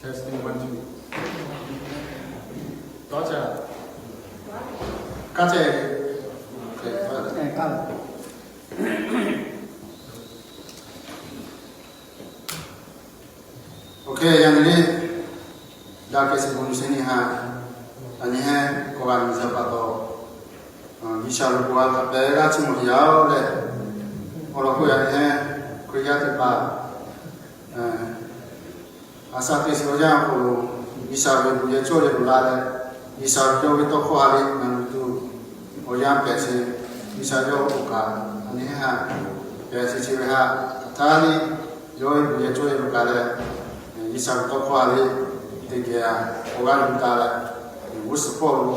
Testing one, two. Tawˇ ca. Kaˇ ceh. Ok, yaꞈ nyi le, daꞈ kehˬ shiˍ bon shinˉ nyi ha, a nyi heˆ k'awꞈ g'a nyi zaˇ pa taw, G'uiˬsha ve bon a htaꞈ pehˬ g'aˇ chiˇ mvuh yaˇ-oˬ leh, awˬ lawn k'o yaꞈ nyi heˆ Hkriꞈ yaˇ teˇ hpaˍ a shaꞈ teꞈ shiˍ awˬ yanˇ awˬ hk'aw lo, G'uiˬsha ve bon yehˬ cawˇ leh bon la leh, G'uiˬsha ve yawˇ ve tawˇ hkawˇ ha leh ngaˬ hui tuˬ awˬ yanˇ pehˬ sheˍ, G'uiˬsha yawˇ oˇ kaꞈ a nyi heˆ ha pehˬ sheˍ chi ve ha, hk'aˬ htaˇ le yawˇ ve bon yehˬ cawˇ leh bon la leh, G'uiˬsha ve tawˇ hkawˇ ha leh teˇ geh awˬ g'aˇ yuˬ taˍ leh, g'uˇ suhˍ hpawˇ lo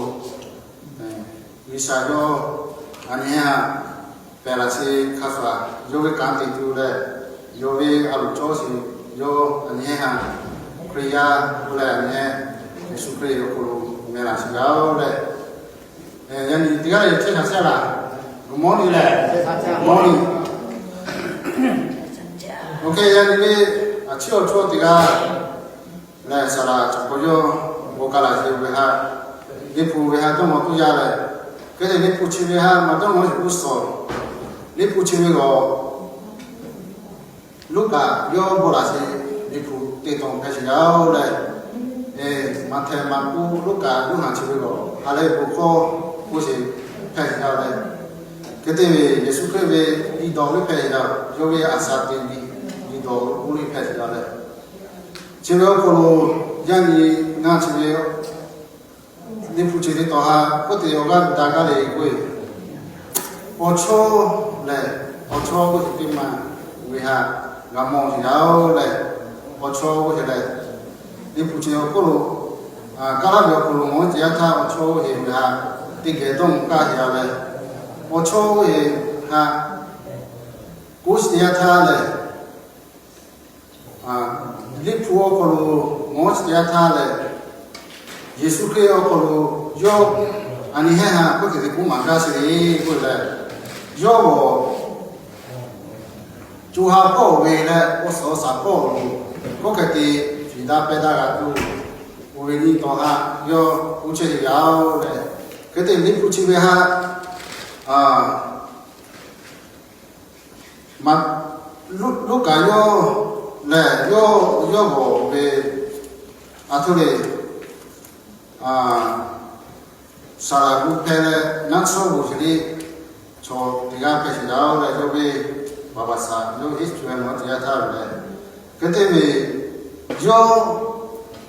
G'uiˬsha yawˇ a nyi heˆ ha pehˬ laˬ sheˍ hk'a shuˍ, yawˇ ve kanˉ te tuˬ leh, yawˇ ve a loˍ cawˇ sheˍ, yawˇ a nyi heˆ ha Hkriꞈ yaˇ k'oˆ leh a nyi heˆ Yeˍsuˆ Hkriꞈ awˬ hk'aw lo meh laˬ sheˍ yaˇ-oˬ leh, yaꞈ nyi teˇ g'aˇ le chehˇ shaˍ sehˉ laˬ, good morning leh, good morning. Ok, yaꞈ nyi le, a ciˉ awˬ chawˇ teˇ g'aˇ lehˬ, saˍ laˍ cawˬ k'o yawˇ bon ka laˬ sheˍ ve ha, Liꞈ hpu ve ha dawˇ maw tuˬ yaˇ leh, hk'e te Liꞈ hpu chi ve ha maˇ dawˇ maw sheˍ g'uˇ suhˍ, Liꞈ hpu chi ve g'awˬ Luˉkaꞈ yawˇ bon laˬ sheˍ Liꞈ hpu teˇ tawn hpehꞈ sheˍ yaˇ-oˬ leh, Maꞈhtehˍ, Maˍkuˆ, Luˉkaꞈ, Yoˇhanˬ chi ve g'awˬ ha lehˬ bon hkawˇ k'oˆ sheˍ hpehꞈ sheˍ yaˇ leh, hk'e te ve Yeˍsuˆ Hkriꞈ ve liꞈ dawˬ ve hpehꞈ sheˍ yaˇ, yawˇ ve a shaꞈ teꞈ ve liꞈ dawˬ oˇ ve hpehꞈ sheˍ yaˇ leh, chi ve awˬ hk'aw lo yaˇ nyi ngaˇ chi ve Liꞈ hpu chi teˇ tawn ha k'oˆ te awˬ g'aˇ daꞈ gaˇ le k'oˆ ve, awˬ chawˇ lehˬ, awˬ chawˇ k'oˆ sheˍ teˇ maˬ ve ha g'a mawˬ sheˍ yaˇ-oˬ leh, awˬ chawˇ k'oˆ sheˍ lehˬ, Liꞈ hpu chi awˬ hk'oˆ lo, Kaˇlaˇ ve awˬ hk'aw lo mawˬ ve teˇ yanˇ htaˇ awˬ chawˇ k'oˆ sheˍ ve ha teˇ geh dawˇ mawˬ kaˇ sheˍ yaˇ leh, awˬ chawˇ k'oˆ sheˍ ha k'oˆ sheˍ teˇ yanˇ htaˇ lehˬ, Liꞈ hpu awˬ hk'aw lo mawˬ sheˍ teˇ yanˇ htaˇ lehˬ, Yeˍsuˆ Hkriꞈ awˬ hk'aw lo yawˇ a nyi heˆ ha k'oˆ te te k'oˆ maˍ gaˇ sheˍ le k'oˆ leh, yawˇ g'awˬ co ha hpawˇ ve leh awˬ suhˍ awˬ shaˍ hpawˇ lo k'oˆ hk'e te fiˍ daˇ pehˇ daˇ g'a tuˬ, oˇ ve nyi taw ha yawˇ k'oˆ chehˇ ve yaˇ-oˬ leh, hk'e te Liꞈ hpu chi ve ha Luˉkaꞈ yawˇ lehˬ, yawˇ yawˇ g'awˬ ve a htoꞈ le, saˍ laˍ gu hpehꞈ leh naˉ chawˇ g'oˬ sheˍ le, chaw teˇ g'aˇ hpehꞈ sheˍ yaˇ-oˬ leh, yawˇ ve baˍbaˍsaˍ yawˇ history maˇ teˇ yanˇ htaˇ ve leh, hk'e te ve yawˇ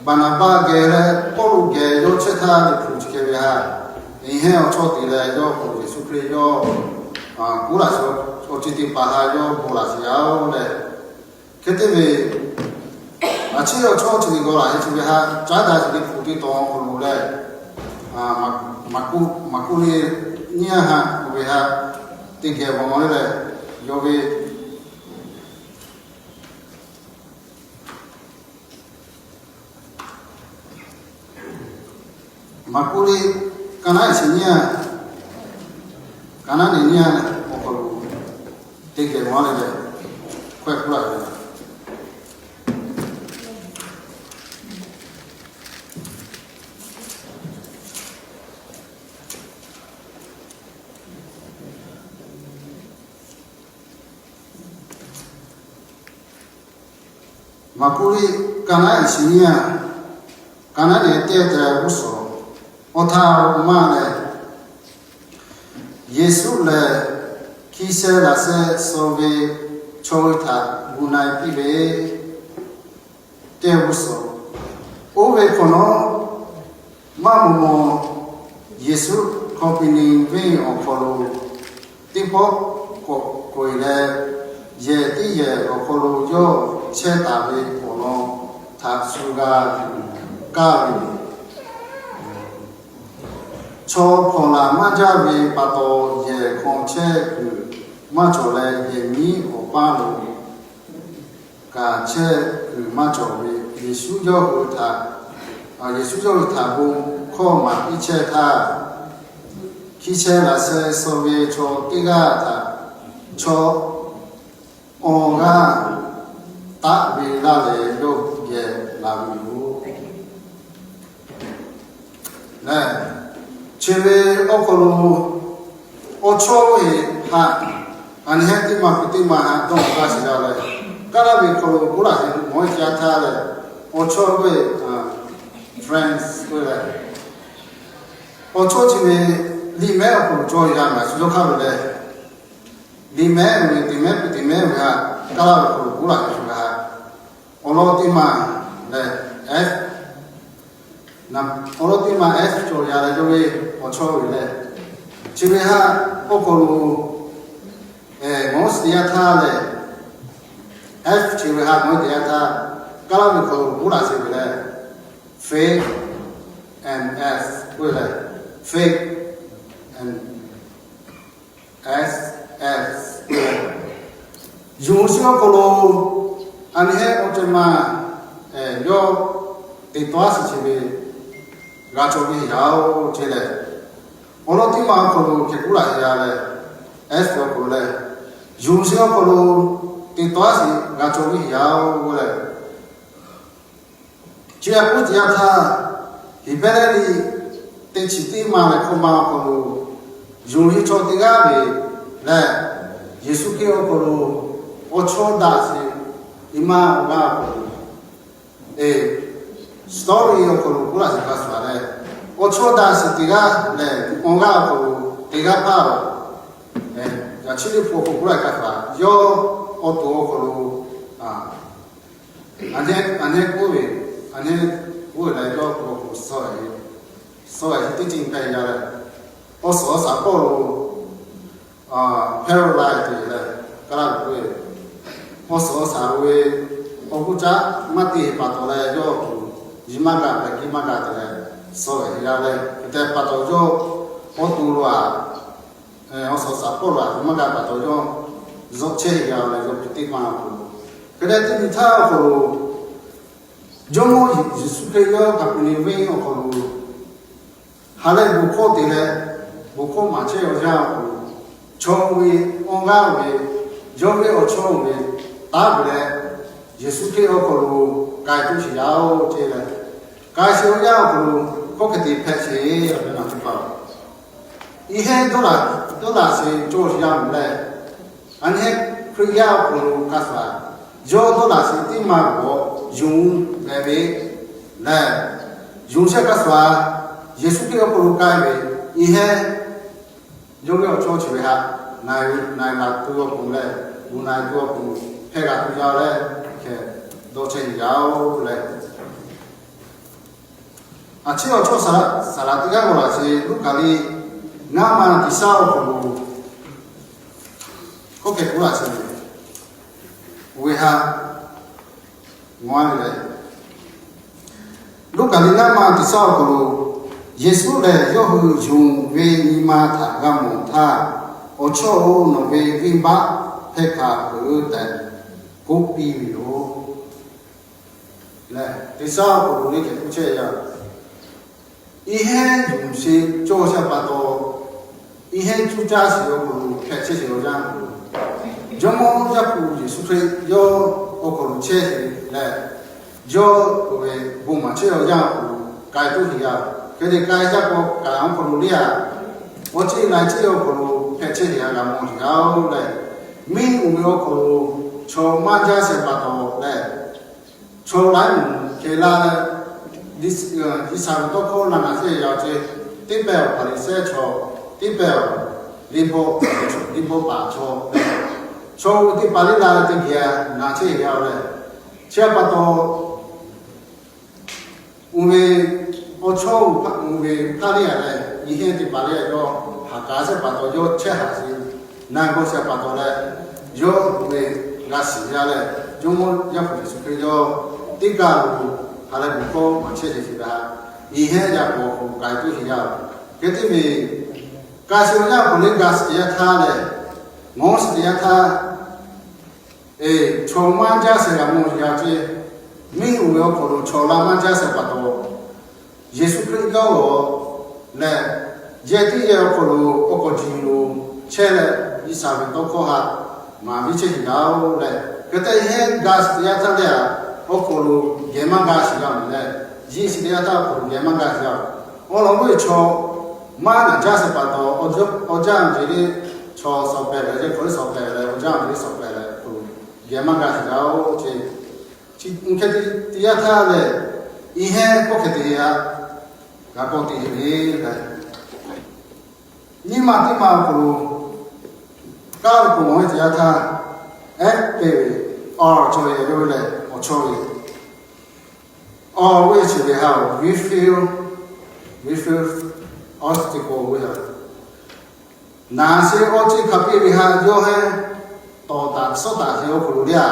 Baˍnaˍbaˆ geh leh Pawˇluꞈ geh yawˇ chehˇ htaˇ Liꞈ hpu chi hk'e ve ha, nyi heˆ awˬ chawˇ te leh yawˇ k'o Yeˍsuˆ Hkriꞈ yawˇ kuˉ laꞈ sheˍ awˬ ceuˬ teˇ hpaˍ ha yawˇ bon laˬ sheˍ yaˇ-oˬ leh, hk'e te ve a ciˉ awˬ chawˇ chi ve g'awˬ laˬ heˆ chi ve ha caˉ daꞈ sheˍ Liꞈ hpu teˇ tawn awˬ hk'aw lo leh, Maˍkuˆ, Maˍkuˆ le nyiˇ ha ve ha teˇ geh g'awˬ mawˬ le leh, yawˇ ve Maˍkuˆ le ka naˉ eˍ shiˍ nyiˇ ha, ka naˉ eˍ nyiˇ ha awˬ hk'aw lo teˇ geh mawˬ le leh, hkawehˇ k'oˆ laˇ ve Maˍkuˆ le ka naˉ eˍ shiˍ nyiˇ ha, ka naˉ eˍ teˇ te g'uˇ suhˍ awˬ htaˇ maˇ lehˬ, Yeˍsuˆ lehˬ hkiˇ shehˇ laꞈ shehˇ suh ve chaw hui htaꞈ gu na e piˇ ve teˇ g'uˇ suhˍ, oˇ ve hk'awꞈ nawˉ maˇ maw maw Yeˍsuˆ Hkawˇ piˇ nyi venˇ awˬ hk'aw lo teˇ pawˆ k'awꞈ k'oꞈ-e leh, yehˬ teˇ yehˬ awˬ hk'aw lo yawˇ chehˇ taˍ ve awˬ lawn htaꞈ shu g'a kaˇ ve yoˬ. Chaw hpawnˬ laˬ maˇ jaˇ ve pa taw, yehˬ hk'aw chehˇ kuiˬ maˇ cawˬ leh, yehˬ miˉ awˬ paˇ lo kaꞈ chehˇ kuiˬ maˇ cawˬ ve, Yeˍsuˆ yawˇ hui htaꞈ, Yeˍsuˆ yawˇ hui htaꞈ bon hkawˇ maˍ piˇ chehˇ htaˇ, hkiˇ shehˇ laꞈ shehˇ suh ve chaw teˇ g'aˇ htaꞈ chaw awˬ g'aˇ taˆ ve laˇ leh, yawˇ geh la ve yoˬ. Lehˬ, chi ve awˬ hk'aw lo awˬ chawˇ ve haꞈ, a nyi heˆ teˇ maˬ peuˬ teˇ maˬ haꞈ dawˇ hk'aˇ shiˍ yaˇ leh, kaˇ laˇ ve hk'aw lo k'oˆ laˇ ve mawˬ jaˇ htaˇ lehˬ, awˬ chawˇ ve friends k'oˆ leh, awˬ chawˇ chi ve liꞈ mehˉ awˬ hk'aw lo cawˬ yaˇ ngaˬ shu yawˇ hk'aˇ ve lehˬ, liꞈ mehˉ ve teꞈ mehˉ peuˬ teꞈ mehˉ ve haꞈ kaˇ laˇ ve hk'aw lo k'oˆ laˇ ve shu g'a haꞈ, awˬ lawn teˇ maˬ lehˬ, F, awˬ lawn teˇ maˬ F cawˬ yaˇ leh yawˇ ve awˬ chawˇ ve lehˬ, chi ve haꞈ awˬ hk'aw lo mawˬ shiˍ teˇ yanˇ htaˇ lehˬ, F chi ve haꞈ mawˬ teˇ yanˇ htaˇ, kaˇ laˇ ve hk'aw lo k'oˆ laˇ shiˍ ve lehˬ, faith and S k'oˆ ve lehˬ, faith and S, S k'oˆ ve lehˬ, yonˍ shiˍ awˬ hk'aw lo a nyi heˆ awˬ ceuˬ ma yawˇ teꞈ tawˇ a shiˍ chi ve g'a cawˬ ve yaˇ oˬ ce lehˬ, awˬ lawn teˇ maˬ awˬ hk'aw lo hk'e k'oˆ laˇ yaˇ lehˬ, S awˬ hk'aw lo lehˬ, yonˍ shiˍ awˬ hk'aw lo teꞈ tawˇ a shiˍ g'a cawˬ ve yaˇ oˬ lehˬ, chi a k'oˆ teˇ yanˇ htaˇ, Heˍbrehˇ liꞈ teˇ chi teˇ maˬ leh hkawˇ ma awˬ hk'aw lo, yonˍ ve chaw teˇ g'aˇ ve lehˬ, Yeˍsuˆ Hkriꞈ awˬ hk'aw lo awˬ chawˇ daꞈ sheˍ, nyi ma awˬ g'aˇ awˬ hk'aw lo, e, story awˬ hk'aw lo k'oˆ laˇ shiˍ hk'a shuˍ lehˬ, awˬ chawˇ daꞈ sheˍ teˇ g'aˇ lehˬ, awˬ g'aˇ awˬ hk'aw lo teˇ g'aˇ hpaˇ, yaꞈ chi teˇ hpaˍ awˬ hk'aw lo k'oˆ laˇ hk'a shuˍ, yawˇ awˬ to awˬ hk'aw lo a nyi k'oˆ ve, a nyi k'oˆ ve lehˬ, yawˇ awˬ to awˬ hk'aw lo suh ve, suh ve teˇ ceuˬ hpehꞈ yaˇ leh, awˬ suhˍ awˬ shaˍ pawˆ lo paralyze te leh, kaˇ laˇ ve k'oˆ ve, awˬ suhˍ awˬ shaˍ ve awˬ hk'oˆ caˉ maˇ te pa taw leh, yawˇ awˬ to nyi maˇ g'a, pehˬ kiˇ maˇ g'a te leh, suh ve yaˇ leh, hk'e te pa taw yawˇ awˬ to lo a, awˬ suhˍ awˬ shaˍ pawˆ lo a nyi maˇ g'a pa taw yawˇ zuhˆ chehˇ yaˇ leh, yawˇ hpu teˇ maˬ awˬ hk'aw lo, hk'e te teˇ nyi htaˇ awˬ hk'aw lo, Jawˇmawˇ Yeˍsuˆ Hkriꞈ yawˇ Kaˍpeˍneˍonˍ awˬ hk'aw lo ha leh bon hkawˇ te leh, bon hkawˇ maˍ chehˇ ve awˬ yanˇ awˬ hk'aw lo, chaw ve awˬ g'aˇ ve, yawˇ ve awˬ chawˇ ve taˉ ve leh, Yeˍsuˆ Hkriꞈ awˬ hk'aw lo k'ai tuˬ sheˍ yaˇ oˬ ce leh, k'ai sheˍ awˬ yanˇ awˬ hk'aw lo hkawˇ hk'e te hpehꞈ sheˍ ve na teˇ hpaˍ, i heˉ dawˇ laꞈ sheˍ cawˬ sheˍ yaˇ mawˬ leh, a nyi heˆ Hkriꞈ yaˇ awˬ hk'aw lo hk'a shuˍ, yawˇ dawˇ laꞈ sheˍ teˇ maˬ g'awˬ yonˍ ve ve lehˬ, yonˍ sheˍ hk'a shuˍ, Yeˍsuˆ Hkriꞈ awˬ hk'aw lo k'ai ve, i heˉ yawˇ ve awˬ chawˇ chi ve haꞈ na na laˬ tuˬ awˬ pon leh, gu na tuˬ awˬ pon hpehˇ g'a tuˬ yaˇ leh, hk'e dawˇ chehˇ yaˇ oˬ leh, a ciˉ awˬ chawˇ saˍ laꞈ teˇ g'aˇ g'awˬ laꞈ sheˍ Luˉkaꞈ liꞈ ngaˇ ma teˇ shaˉ awˬ hk'aw lo, k'oˆ hk'e k'oˆ laˇ sheˍ ve, oˇ ve haꞈ ngaˬ lehˬ, Luˉkaꞈ liꞈ ngaˇ ma teˇ shaˉ awˬ hk'aw lo, Yeˍsuˆ lehˬ yawˇ hui yonˍ ve nyi ma htaꞈ g'a mawˬ htaˇ, awˬ chawˇ-oˬ, nawˬ ve venˇbaˆ hpehˇ hkanˍ peuˬ tehꞈ k'oˆ piˇ ve yoˬ. Lehˬ, teˇ shaˉ awˬ hk'aw lo le hk'e k'oˆ chehˇ yaˇ, i heˉ yonˍ sheˍ cawˬ sheˍ pa taw, i heˉ cuˇ caˇ sheˍ awˬ hk'aw lo hpehꞈ chehˇ sheˍ awˬ yanˇ, Jawˇmawˇ Yaˇ hpu Yeˍsuˆ Hkriꞈ yawˇ awˬ hk'aw lo chehˇ sheˍ leh, yawˇ ve bon maˍ chehˇ awˬ yanˇ awˬ hk'aw lo k'ai tuˬ sheˍ yaˇ. Hk'e te k'ai jaˇ k'o, k'ai awˬ hk'aw lo le a, awˬ ceˇ laiˬ ceˇ awˬ hk'aw lo hpehꞈ chehˇ sheˍ yaˇ g'a mawˬ sheˍ yaˇ oˬ leh, miˇ uˬ ve awˬ hk'aw lo chaw maˇ jaˇ sheˍ pa taw leh, chaw laiˉ mvuhˬ hkeh laˇ leh, G'uiˬsha ve tawˇ hkawˇ na na chehˇ yaˇ ce, teˇ pehˍ awˬ Hpaˍriˍsehˇ chaw, teˇ pehˍ awˬ liˇ bawˆ, liˇ bawˆ paˍ chaw, chaw uˬ teˇ hpaˍ liˇ la leh teˇ geh na chehˇ yaˇ leh, chi pa taw, uˬ ve awˬ chawˇ uˬ ve hpaˇ le a leh, i heˉ teˇ hpaˍ le a yawˇ haꞈ k'aˉ sheˍ pa taw yawˇ chehˇ haꞈ sheˍ, na g'awˇ sheˍ pa taw leh, yawˇ uˬ ve g'a shiˍ yaˇ leh, Jawˇmawˇ Yaˇ hpu Yeˍsuˆ Hkriꞈ yawˇ teˇ kaˬ lo ha leh bon hkawˇ maˍ chehˇ sheˍ sheˍ g'a, i heˉ yaˇ k'awꞈ k'ai tuˬ sheˍ yaˇ. Hk'e te ve, k'ai sheˍ awˬ yanˇ awˬ hk'aw lo g'a shiˍ yaˇ htaˇ leh, mawˬ shiˍ teˇ yanˇ htaˇ, e, chaw maˇ jaˇ sheˍ g'a mawˬ yaˇ ce, miˇ uˬ ve awˬ hk'aw lo chaw la maˇ jaˇ sheˍ pa taw, Yeˍsuˆ Hkriꞈ g'aˇ g'awˬ leh, yehˬ teˇ yehˬ awˬ hk'aw lo awˬ k'awꞈ jiˬ lo chehˇ leh, G'uiˬsha ve tawˇ hkawˇ haꞈ maˍ viˇ chehˇ sheˍ yaˇ oˬ leh, hk'e te i heˉ g'a shiˍ teˇ yanˇ htaˇ leh a, awˬ hk'aw lo geh maˇ g'a shiˍ g'a mawˬ leh, yeˇ shiˍ teˇ yanˇ htaˇ awˬ hk'aw lo geh maˇ g'a shiˍ g'a. Awˬ lawn k'o, chaw maˇ naˬ jaˇ shehˍ pa taw, awˬ jaˇ awˬ jaˇ ve le, chaw suh pehˍ leh, yehˬ hk'aw suh pehˍ leh, awˬ jaˇ ve le suh pehˍ leh, awˬ hk'aw lo geh maˇ g'a shiˍ g'a-oˬ ce. Chi hk'e te teˇ yanˇ htaˇ lehˬ, iˉ hehnˇ k'oˆ hk'e te yaꞈ g'a k'awꞈ te ve le. Nyiˇ maˬ teˇ maˬ awˬ hk'aw lo kaˇ ve k'o, mawˬ ve teˇ yanˇ htaˇ, ehˉ te ve, awˬ cawˬ ve lehˬ, awˬ chawˇ ve, awˬ ve chi ve ha, we feel, we feel obstacle ve ha. Naˬ sheˍ awˬ ceuˬ hk'a piˇ ve ha yawˇ hehnˇ tawˍ taˍ suhˉ taˍ ve awˬ hk'aw lo le a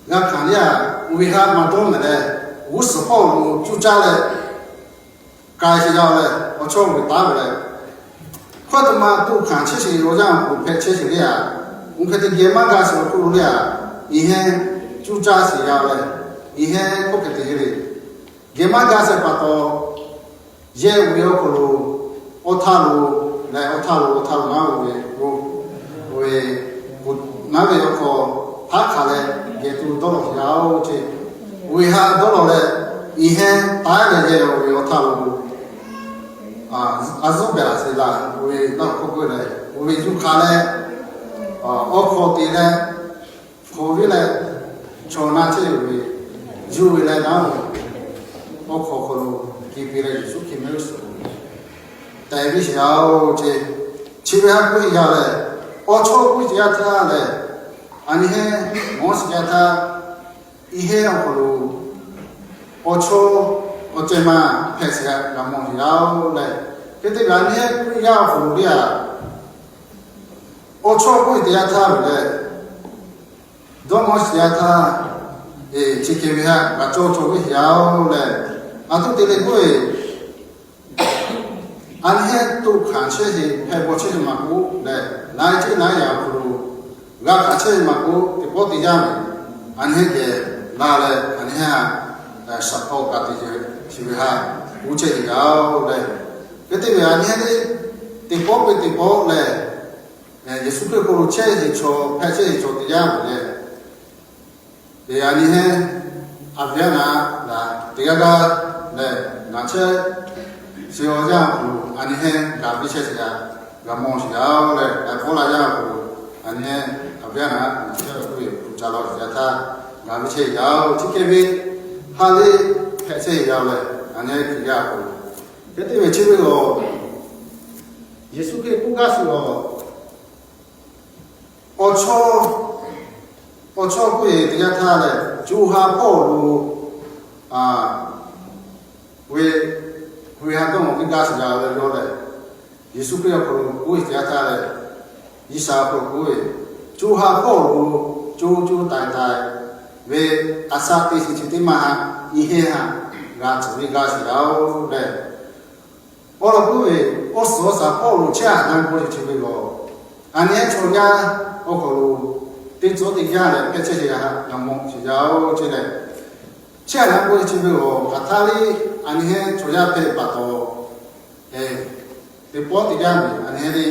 g'a hkanˍ le a, oˇ ve ha maˇ dawˇ mehˍ leh, g'uˇ suhˍ hpawˇ lo cuˇ caˇ leh, k'ai sheˍ yaˇ leh, awˬ chawˇ ve taˍ ve leh, hkawˇ taꞈ ma tuꞈ hkanˍ chehˇ sheˍ ve awˬ yanˇ awˬ hk'aw lo hpehꞈ chehˇ sheˍ le a. Oˇ hk'e te geh maˇ g'a shiˍ awˬ hk'aw lo le a, iˉ hehnˇ cuˇ caˇ sheˍ yaˇ leh, iˉ hehnˇ k'oˆ hk'e te le, geh maˇ g'a shehˍ pa taw, yehˬ ve awˬ hk'aw lo awˬ htaˇ lo leh, awˬ htaˇ lo awˬ htaˇ lo naˉ ve, oˇ ve, naˉ ve awˬ hk'aw haˉ hk'aˬ leh geh tuˬ dawˇ lawˬ yaˇ-oˬ ce. Oˇ ve ha dawˇ lawˬ leh, iˉ hehnˇ taiˉ leh yehˬ ve awˬ htaˇ lo a zuhˆ behˬ laˬ sheˍ laˬ, oˇ ve naˉ hk'oˆ k'oˆ leh, oˇ ve yuˬ hk'a leh, awˬ hk'aw te leh, hk'aw viˉ leh, chaw naˇ chehˇ ve, yuˬ ve leh naˉ ve, awˬ hk'aw hk'aw lo ke piˇ leh Yeˍsuˆ Hkriꞈ mehˆ g'uˇ suhˍ tehꞈ viˇ sheˍ yaˇ-oˬ ce. Chi ve ha k'oˆ ve yaˇ lehˬ, awˬ chawˇ k'oˆ ve teˇ yanˇ htaˇ lehˬ, a nyi hehnˇ mawˬ sheˍ yaˇ htaˇ, iˉ hehnˇ awˬ hk'aw lo awˬ chawˇ awˬ ceh ma hpehꞈ sheˍ g'a mawˬ sheˍ yaˇ-oˬ leh, hk'e te ve a nyi hehnˇ k'oˆ ve yaˇ awˬ hk'aw lo le a, awˬ chawˇ k'oˆ ve teˇ yanˇ htaˇ ve lehˬ, dawˇ mawˬ sheˍ yaˇ htaˇ, chi hk'e ve ha g'a cawˇ cawˇ ve sheˍ yaˇ-oˬ leh, a tuˉ te leh k'oˆ ve, a nyi hehnˇ tuꞈ hkanˍ chehˇ sheˍ, hpehꞈ bawˬ chehˇ sheˍ maˇ k'oˆ leh, na ceˇ na yaꞈ awˬ hk'aw lo g'a hkanˍ chehˇ sheˍ maˇ k'oˆ, teˇ pawˆ teˇ yanˇ ve, a nyi hehnˇ geh la leh, a nyi hehnˇ shaˍ hk'aw kaꞈ te chi ve ha, uˉ chehˇ sheˍ yaˇ-oˬ leh, hk'e te ve a nyi hehnˇ teˇ pawˆ ve teˇ pawˆ leh, Yeˍsuˆ Hkriꞈ hk'aw lo chehˇ sheˍ chaw, hpehꞈ chehˇ sheˍ chaw teˇ yanˇ ve leh, a nyi hehnˇ a viˉ a naˍ teˇ g'aˇ g'aˇ leh, ngaˬ chehˇ sheˍ awˬ yanˇ awˬ hk'aw lo a nyi hehnˇ g'a viˇ chehˇ sheˍ yaˇ, g'a mawˬ sheˍ yaˇ-oˬ leh, a pawˆ la yaˇ awˬ hk'aw lo a nyi hehnˇ a viˉ a naˍ ngaˬ chehˇ ve k'oˆ ve hpu ca law sheˍ yaˇ htaˇ g'a viˇ chehˇ yaˇ-oˬ. Chi hk'e ve ha le hpehꞈ chehˇ yaˇ leh, a nyi hehnˇ hkiˬ yaˇ awˬ hk'aw lo, hk'e te ve chi ve lehˬ, Yeˍsuˆ Hkriꞈ k'oˆ gaˇ suh lawˬ, awˬ chawˇ, awˬ chawˇ k'oˆ ve teˇ yanˇ htaˇ lehˬ, co ha hpawˇ lo ve, ve ha dawˇ mawˬ ve gaˇ sheˍ yaˇ leh yawˇ lehˬ, Yeˍsuˆ Hkriꞈ awˬ hk'aw lo k'oˆ ve teˇ yanˇ htaˇ lehˬ, G'uiˬsha awˬ hk'aw lo k'oˆ ve, co ha hpawˇ lo co co taiˍ taiˍ ve a shaꞈ teꞈ shiˍ chi teˇ maˇ ha, iˉ hehnˇ ha g'a tcuhˍ ve gaˇ sheˍ yaˇ-oˬ leh, awˬ lawn k'oˆ ve, awˬ suhˍ awˬ shaˍ hpawˇ lo chehˇ haꞈ na g'awˇ sheˍ chi ve lehˬ, a nyi hehnˇ chaw yaˇ awˬ hk'aw lo teˇ cawˇ teˇ yanˇ leh hpehꞈ chehˇ sheˍ yaˇ, g'a mawˬ sheˍ yaˇ-oˬ ce leh, chehˇ haꞈ na g'awˇ sheˍ chi ve lehˬ, hk'aˬ htaˇ le a nyi hehnˇ chaw yaˇ hpehꞈ pa taw, teˇ pawˆ teˇ yanˇ ve a nyi hehnˇ le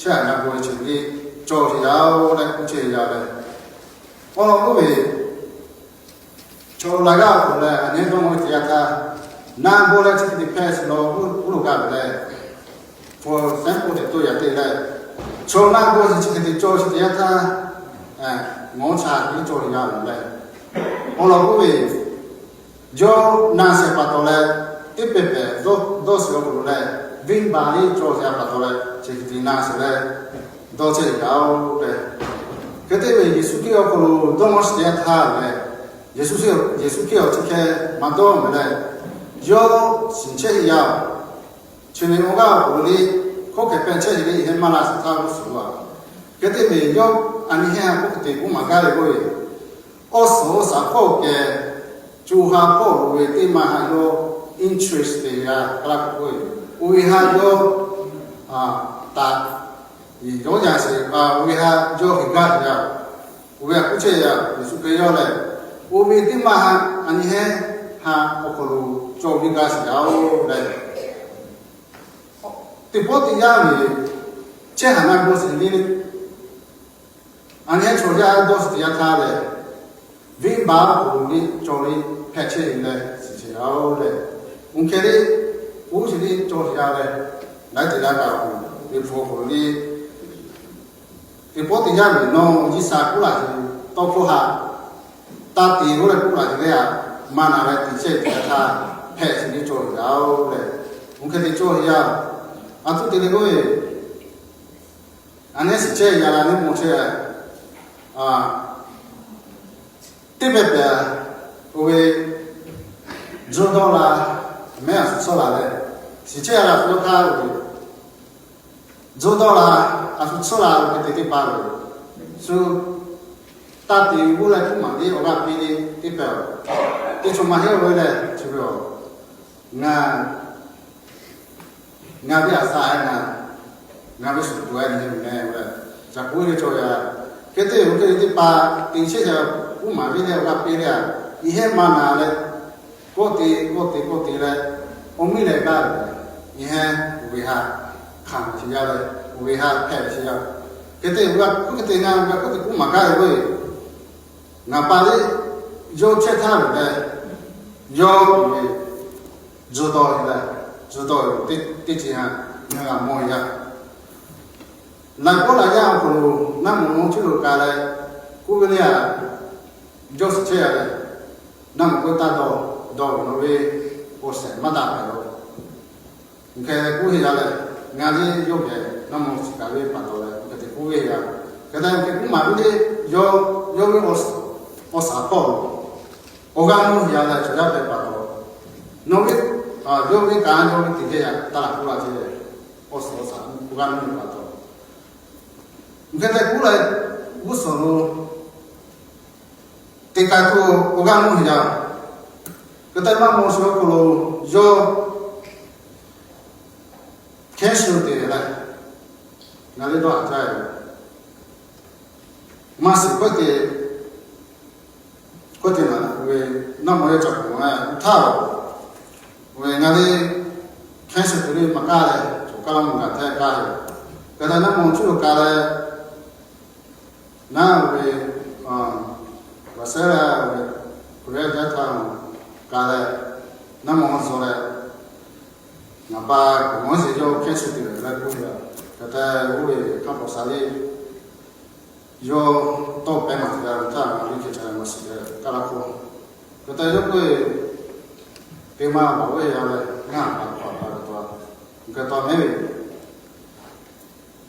chehˇ haꞈ na g'awˇ ve chi ve le cawˬ sheˍ yaˇ-oˬ leh k'oˆ chehˇ ve yaˇ leh, awˬ lawn k'oˆ ve, chaw la g'aˇ awˬ hk'aw leh a nyi hehnˇ dawˇ mawˬ ve teˇ yanˇ htaˇ, na g'awˇ leh chi hk'e te hpehꞈ sheˍ lawˬ k'oˆ lo gaˇ ve leh, for example tehꞈ to yaꞈ te leh, chaw na g'awˇ sheˍ chi hk'e te cawˬ sheˍ teˇ yanˇ htaˇ, ngawˬ cha ve cawˬ sheˍ yaˇ ve leh, awˬ lawn k'oˆ ve, yawˇ na shehˍ pa taw leh, teˇ pehˍ pehˍ dawˇ shiˍ awˬ hk'aw lo leh, venˇbaˆ le cawˬ sheˍ pa taw leh, chi hk'e te na sheˍ leh dawˇ chehˇ sheˍ yaˇ-oˬ leh, hk'e te ve Yeˍsuˆ Hkriꞈ awˬ hk'aw lo dawˇ mawˬ sheˍ teˇ yanˇ htaˇ leh, Yeˍsuˆ Hkriꞈ, Yeˍsuˆ Hkriꞈ awˬ chi hk'e maˇ dawˇ mehˍ leh, yawˇ shiˍ chehˇ sheˍ yaˇ-oˬ, chi ve awˬ g'aˇ awˬ hk'aw lo le, hkawˇ hkeh pehˇ chehˇ sheˍ le, iˉ hehnˇ maˇ la sheˍ htaˇ g'uˇ suhˍ lo a. Hk'e te ve yawˇ a nyi hehnˇ ha k'oˆ hk'e te k'oˆ maˍ gaˇ ve k'oˆ ve, awˬ suhˍ awˬ shaˍ hpawˇ keh, co ha hpawˇ lo ve teˇ maˇ ha yawˇ interest te g'a k'oˆ ve, oˇ ve ha yawˇ taꞈ yawˇ yaꞈ sheˍ, oˇ ve ha yawˇ heˍ gaˇ sheˍ yaˇ, oˇ ve htaꞈ k'oˆ chehˇ yaˇ Yeˍsuˆ Hkriꞈ yawˇ lehˬ, oˇ ve teˇ maˇ ha a nyi hehnˇ ha awˬ hk'aw lo cawˬ ve gaˇ sheˍ yaˇ-oˬ leh, teˇ pawˆ teˇ yanˇ ve chehˇ haꞈ na g'awˇ sheˍ le, a nyi hehnˇ chaw yaˇ dawˇ sheˍ teˇ yanˇ htaˇ lehˬ, venˇbaˆ awˬ hk'aw lo le cawˬ le hpehꞈ chehˇ ve leh shiˍ chehˇ yaˇ-oˬ leh, oˇ hk'e le, oˇ shiˍ le cawˬ yaˇ leh, laiˉ ceuˬ yaˇ kaꞈ awˬ hk'aw lo, Liꞈ hpu awˬ hk'aw lo le, teˇ pawˆ teˇ yanˇ ve nawˬ G'uiˬsha k'oˆ laˇ ve tawˇ hkawˇ htaꞈ taˇ te k'oˆ leh k'oˆ laˇ ve le, maˇ na leh tiꞈ chehˇ ve teˇ yanˇ htaˇ hpehꞈ shiˍ le cawˬ yaˇ-oˬ leh, oˇ hk'e te cawˬ yaˇ. A htoꞈ te le k'oˆ ve, a nehˉ shiˍ chehˇ yaˇ la nehˉ mawˬ chehˇ teˇ pehˍ pehˍ, oˇ ve, tzuhˇ dawˇ la, mehˉ a shu tsuhˇ la leh, shiˍ chehˇ yaˇ la shu yawˇ htaˇ oˇ ve, tzuhˇ dawˇ la, a shu tsuhˇ la ve hk'e te teˇ hpaˍ lo, shu taˇ te g'uˇ leh kuˉ maˍ ve awˬ g'aˇ piˇ le teˇ pehˍ, teˇ chaw maˇ heˆ-oˬ ve leh chi ve a, ngaˬ ngaˬ ve a sha-e ngaˬ, ngaˬ ve shuˍ tuˬ-e nyi meh ve, caˬ k'oˆ ve cawˬ yaˇ. Hk'e te ve hk'e teˇ hpaˍ te chehˇ yaˇ, kuˉ maˍ ve leh awˬ g'aˇ piˇ le a, iˉ hehnˇ maˇ na leh, kawˆ te kawˆ te kawˆ te leh, awˬ miˇ leh gaˇ ve, iˉ hehnˇ uˬ ve ha hkanˍ ve chi yaˇ leh, uˬ ve ha hpehꞈ ve chi yaˇ. Hk'e te ve a, kuˉ hk'e te ngaˬ ve kuˉ te kuˉ maˍ gaˇ ve, ngaˬ pa le, yawˇ chehˇ htaˇ ve leh, yawˇ ve tzuhˇ dawˇ ve leh, tzuhˇ dawˇ ve teˇ ceuˬ ha ngaˬ g'a mawˬ yaˇ. Laiˍ pawˆ laiˍ yaˇ awˬ hk'aw lo naˆ mawˬ lonˉ cuˇ lo ka leh, kuˇ ve le a, yawˇ shiˍ chehˇ yaˇ leh, naˆ mawˬ k'oˆ taˇ dawˇ, dawˇ ve nawˬ ve awˬ shehˍ maˇ daꞈ hpehꞈ lo. Oˇ hk'e kuˉ heˆ yaˇ leh, ngaˬ le yawˇ geh naˆ mawˬ shiˍ kaꞈ ve pa taw leh, oˇ hk'e te kuˉ ve yaˇ. Hk'e te kuˉ maˍ ve le, yawˇ, yawˇ ve awˬ shaˍ hpawˇ lo awˬ g'aˇ nuˇ yaˇ leh chaw yaˇ hpehꞈ pa taw, nawˬ ve, yawˇ ve kanˉ yawˇ ve teˇ geh yaˇ taˇ laˬ k'oˆ la ce leh, awˬ shaˍ awˬ shaˍ awˬ g'aˇ nuˇ ve pa taw, oˇ hk'e te kuˉ leh, g'uˇ suhˍ lo te k'ai hk'o awˬ g'aˇ nuˇ yaˇ. Hk'e te maˇ mawˬ shu awˬ hk'aw lo yawˇ hkehˉ shu te leh, ngaˬ le dawˇ haˍ jaˇ ve, maˇ shiˍ hkawˇ te, hkawˇ te naˍ ve, naˆ mawˬ yawˇ ca kuˬ ma htaˇ, ve ngaˬ le hkehˉ shu te le maˇ kaˇ leh, cawˬ kaˇ laˇ mvuhˇ gaˬ htaˇ kaˇ ve, hk'e te naˆ mawˬ cuˇ lo ka leh, naˆ ve, a, Vaˍsehˇlaˆ ve, Hkriꞈ yaˇ htaˇ ka leh, naˆ mawˬ ha zuhˬ leh, ngaˬ pa kuˬ mawˇ sheˍ yawˇ hkehˉ shu te ve leh k'oˆ ve, hk'e te oˇ ve hk'a hpaw sha le, yawˇ tawˇ pehˉ maˬ te g'a ve htaˇ ngaˬ le hk'e ca maˇ shiˍ leh kaˇ laˇ hk'oˆ, hk'e te yawˇ k'oˆ ve, te maˇ maˍ ve yaˇ leh ngaˬ pa hk'aw pa ve taw, hk'e taw mehˉ ve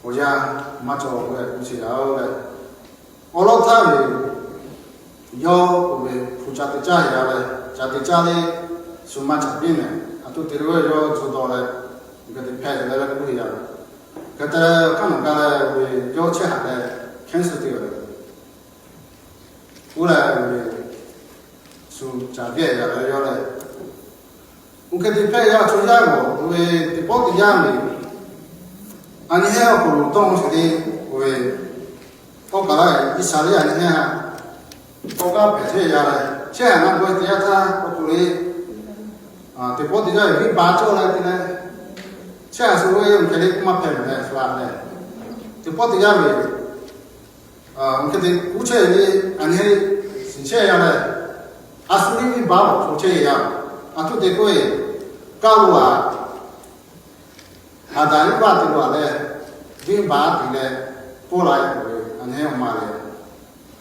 awˬ yanˇ maˇ cawˬ ve k'oˆ sheˍ yaˇ-oˬ leh, awˬ lawn htaˇ ve yawˇ oˇ ve hpu ca te caˇ yaˇ leh, ca te caˇ le, shu maˇ caˍ piˇ mehˍ. A htoꞈ te le ve yawˇ tzuhˇ dawˇ leh, hk'e te hpehꞈ leh leh k'oˆ ve yaˇ. Hk'e te leh hk'aˇ nawˬ ka leh oˇ ve yawˇ chehˇ haꞈ leh hkehˉ shu te ve, oˇ leh oˇ ve shu caˍ piˇ yaˇ leh yawˇ leh, oˇ hk'e te hpehꞈ yaˇ chaw yaˇ g'awˬ oˇ ve teˇ pawˆ teˇ yanˇ ve, a nyi hehnˇ awˬ hk'aw lo dawˇ sheˍ le, oˇ ve tawˇ kaˬ laˇ Iˉsaˍreˍlaˆ a nyi hehnˇ, tawˇ kaˇ hpehꞈ chehˇ yaˇ leh chehˇ haꞈ na k'oˆ ve teˇ yanˇ htaˇ awˬ hk'aw lo le, teˇ pawˆ teˇ yanˇ ve venˇbaˆ cawˇ leh te leh, chehˇ haꞈ shu ve oˇ hk'e le maˇ hpehꞈ mehˍ leh shu a leh, teˇ pawˆ teˇ yanˇ ve, oˇ hk'e te kuˉ chehˇ ve le, a nyi hehnˇ shiˍ chehˇ yaˇ leh, a shu le venˇbaˆ awˬ hk'aw chehˇ yaˇ. A htoꞈ te k'oˆ ve, kaˇ lo a Aˍdanˍ Iˉvaˆ te lo a leh, venˇbaˆ te leh, pawˆ la e k'oˆ ve a nyi hehnˇ awˬ ma leh,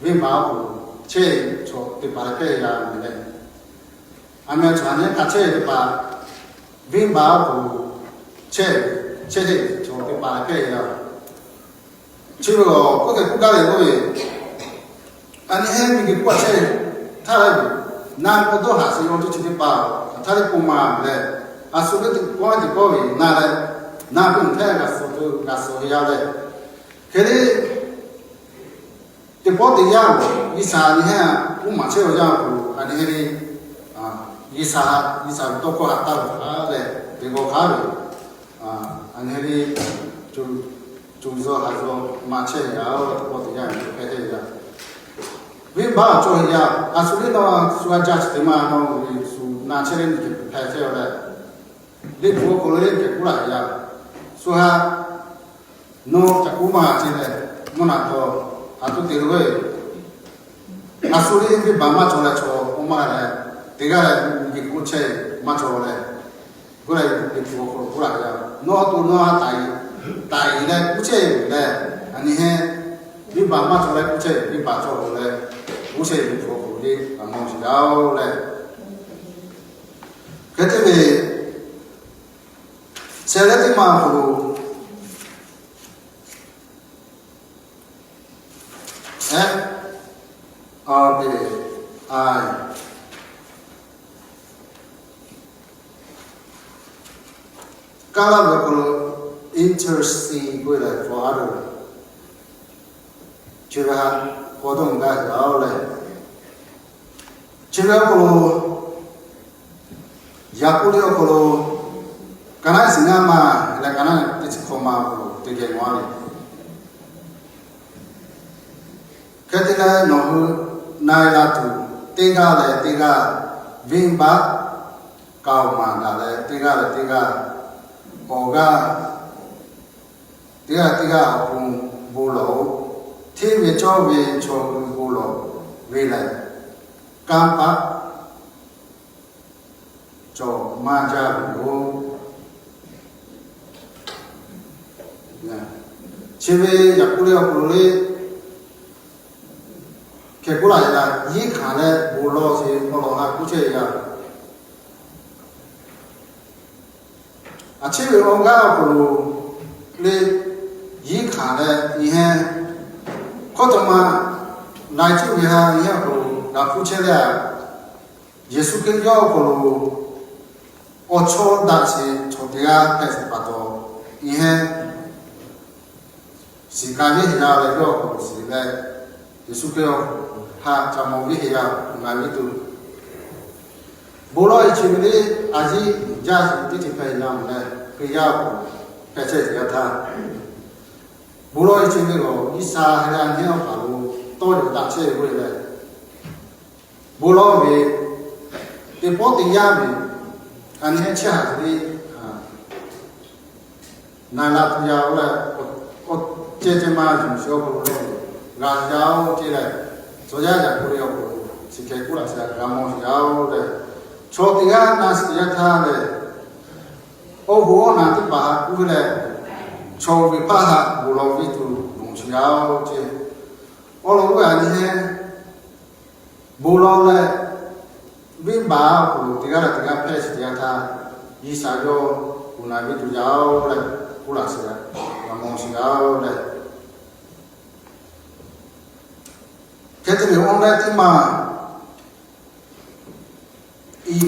venˇbaˆ awˬ hk'aw chehˇ chaw teˇ hpaˍ leh hpehˇ yaˇ mehˍ leh, a mehˍ chaw a nyi hehnˇ hk'a chehˇ ve teˇ hpaˍ, venˇbaˆ awˬ hk'aw chehˇ, chehˇ ve chaw teˇ hpaˍ leh hpehˇ yaˇ. Chi ve a k'oˆ hk'e k'oˆ gaˇ ve k'oˆ ve, a nyi hehnˇ miˬguiˬ hk'oˆ a chehˇ htaˇ leh, na k'o dawˇ haꞈ sheˍ ve awˬ ceuˬ chi teˇ hpaˍ htaˇ leh k'oˆ ma leh, a shu ve teˇ pawˆ teˇ pawˆ ve na leh, na piˇ mvuhˇ htaˇ g'a suh ve g'a suh ve yaˇ leh, hk'e le teˇ pawˆ teˇ yanˇ G'uiˬsha nyi hehnˇ k'oˆ maˍ chehˇ ve yaˇ awˬ hk'aw lo a nyi hehnˇ le, G'uiˬsha, G'uiˬsha ve tawˇ hkawˇ htaꞈ taˇ g'awˬ hk'aˇ leh, teˇ g'awˬ hk'aˇ ve, a nyi hehnˇ le, co co zuhˆ ha zuhˆ maˇ chehˇ ve yaˇ, teˇ pawˆ teˇ yanˇ ve hpehˇ chehˇ ve yaˇ. Venˇbaˆ awˬ cawˇ ve yaˇ, a shu le nawˬ shu g'a jaˇ chi teˇ maˇ nawˬ ve shu na chehˇ le nyi hpehꞈ chehˇ ve leh, Liꞈ hpu awˬ hk'aw lo le kehˬ k'oˆ laˇ ve yaˇ, shu ha nawˬ ca k'oˆ maˇ ha chehˇ leh, mvuhˇ naw taw, a htoꞈ te lo ve, A shu le venˇbaˆ maˇ cawˬ leh chaw k'oˆ maˇ leh, teˇ g'aˇ leh miˬguiˬ hk'oˆ chehˇ maˇ cawˬ leh, k'oˆ leh, miˬguiˬ hk'oˆ k'oˆ laˇ g'a, nawˬ to nawˬ ha taˍ taˍ leh k'oˆ chehˇ ve leh, a nyi heˆ, venˇbaˆ maˇ cawˬ leh k'oˆ chehˇ ve, venˇbaˆ cawˬ leh k'oˆ chehˇ ve, miˬguiˬ hk'oˆ le a mawˬ shiˍ yaˇ-oˬ leh, hk'e te ve, shehˍ leh teˇ ma awˬ hk'aw lo, F R I, kaˇ laˇ ve awˬ hk'aw lo intercede k'oˆ ve lehˬ, for others, chi ve ha k'aw dawˇ gaˇ ve leh, chi ve awˬ hk'aw lo Yaˍkoˆ liꞈ awˬ hk'aw lo, ka naˆ siˍ ngaˇ ma leh ka naˆ teˇ chi hk'awꞈ ma awˬ hk'aw lo teˇ geh g'a le. Hk'e te leh nawˬ hui na e la tuˬ, teˇ g'aˇ leh teˇ g'aˇ venˇbaˆ kaꞈ maˍ daꞈ leh, teˇ g'aˇ leh teˇ g'aˇ awˬ g'aˇ, teˇ g'aˇ teˇ g'aˇ awˬ pon bon lawˬ-oˬ. Hteˇ ve cawˇ ve chaw hui bon lawˬ ve lehˬ, kanˇ paˆ cawˬ maˇ jaˇ ve yoˬ. Chi ve Yaˍkoˆ liꞈ awˬ hk'aw lo le, hk'e k'oˆ laˇ ve lehˬ, yiˇ hkanˍ leh bon lawˬ ve awˬ lawn ha k'oˆ chehˇ ve yoˬ. A ciˉ ve awˬ g'aˇ awˬ hk'aw lo le, yiˇ hkanˍ leh nyi heˆ, hkawˇ taw ma laiˉ ceuˬ ve ha nyi heˆ awˬ hk'aw lo g'a hpuˇ chehˇ leh, Yeˍsuˆ Hkriꞈ yawˇ awˬ hk'aw lo awˬ chawˇ daꞈ sheˍ chaw teˇ g'aˇ hpehꞈ sheˍ pa taw, nyi heˆ, shiˍ k'a heˆ heˍ yaˇ leh yawˇ awˬ hk'aw lo shiˍ leh, Yeˍsuˆ Hkriꞈ yawˇ ha ca mawˬ ve heˍ yaˇ ngaˬ hui tuˬ, bon lawˬ-e chi ve le, a ciˉ jaˇ sheˍ teˇ ceuˬ hpehꞈ la mawˬ leh, Hkriꞈ yaˇ awˬ hk'aw lo hpehꞈ chehˇ teˇ g'aˇ htaˇ, bon lawˬ-e chi ve lehˬ, G'uiˬsha hk'aˬ hk'e a nyi heˆ awˬ hk'aw lo tawˇ yaw daꞈ chehˇ ve k'oˆ ve lehˬ, bon lawˬ ve teˇ pawˆ teˇ yanˇ ve, a nyi heˆ chehˇ haˍ ve le, na la tuˬ yaˇ oˬ leh, awˬ cehˇ cehˇ maˇ yuˬ sheˍ awˬ hk'aw lo le, g'a yaˇ oˬ ce leh, tcuh yaˇ Yaˍkoˆ liꞈ awˬ hk'aw lo chi hk'e k'oˆ laˇ sheˍ, g'a mawˬ sheˍ yaˇ oˬ leh, chaw teˇ g'aˇ na shiˍ yaˇ htaˇ lehˬ, awˬ hoˉ awˬ naˬ teˇ hpaˍ htaꞈ k'oˆ ve lehˬ, chaw ve hpaˇ htaꞈ bon lawˬ ve tuˬ mawˬ sheˍ yaˇ oˬ ce. Awˬ lawn k'o, a nyi heˆ bon lawˬ leh, venˇbaˆ awˬ hk'aw lo teˇ g'aˇ leh teˇ g'aˇ hpehˇ sheˍ teˇ g'aˇ htaˇ, G'uiˬsha yawˇ k'oˆ na ve tuˬ yaˇ oˬ leh, k'oˆ laˇ sheˍ, g'a mawˬ sheˍ yaˇ oˬ leh, hk'e te ve awˬ leh teˇ ma, i,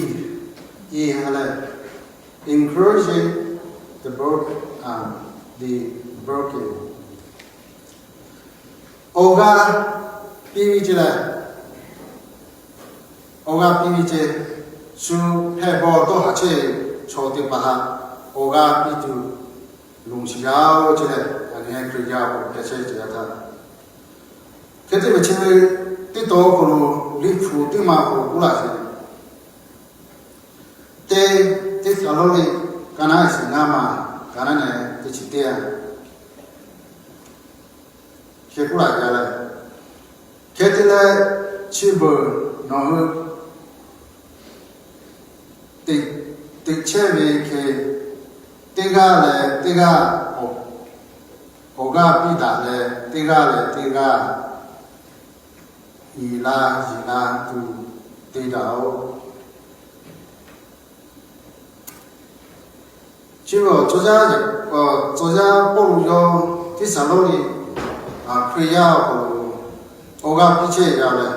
i ha leh, encouraging the broken, the broken, awˬ g'aˇ piˇ ve ce leh, awˬ g'aˇ piˇ ve ce, shu hpehꞈ bawˬ dawˇ haˍ chehˇ ve chaw teˇ hpaˍ htaꞈ awˬ g'aˇ piˇ tuˬ loˍ sheˍ yaˇ oˬ ce leh, a nyi heˆ Hkriꞈ yaˇ awˬ hk'aw lo hpehꞈ chehˇ teˇ g'aˇ htaˇ, hk'e te ve chi ve teˇ taw awˬ hk'aw lo, liꞈ hpu teˇ ma awˬ hk'aw lo k'oˆ laˇ sheˍ, teˇ, Hteˇsaˍlawˇniˆ ka naˆ shiˍ ngaˇ ma, ka naˆ nehˬ teˇ chi teˇ a hk'e k'oˆ laˇ gaˇ leh, hk'e te leh, chi beuꞈ nawˬ hui teꞈ, teꞈ chehˇ ve hk'e, teˇ g'aˇ leh teˇ g'aˇ awˬ, awˬ g'aˇ piˇ daꞈ leh, teˇ g'aˇ leh teˇ g'aˇ yiˍ la yiˍ la tuˬ te daꞈ oˬ. Chi ve awˬ tcuh yaˇ, tcuh yaˇ Pawˇluꞈ yawˇ Hteˇsaˍlawˇniˆ Hkriꞈ yaˇ awˬ hk'aw lo awˬ g'aˇ piˇ chehˇ g'a leh,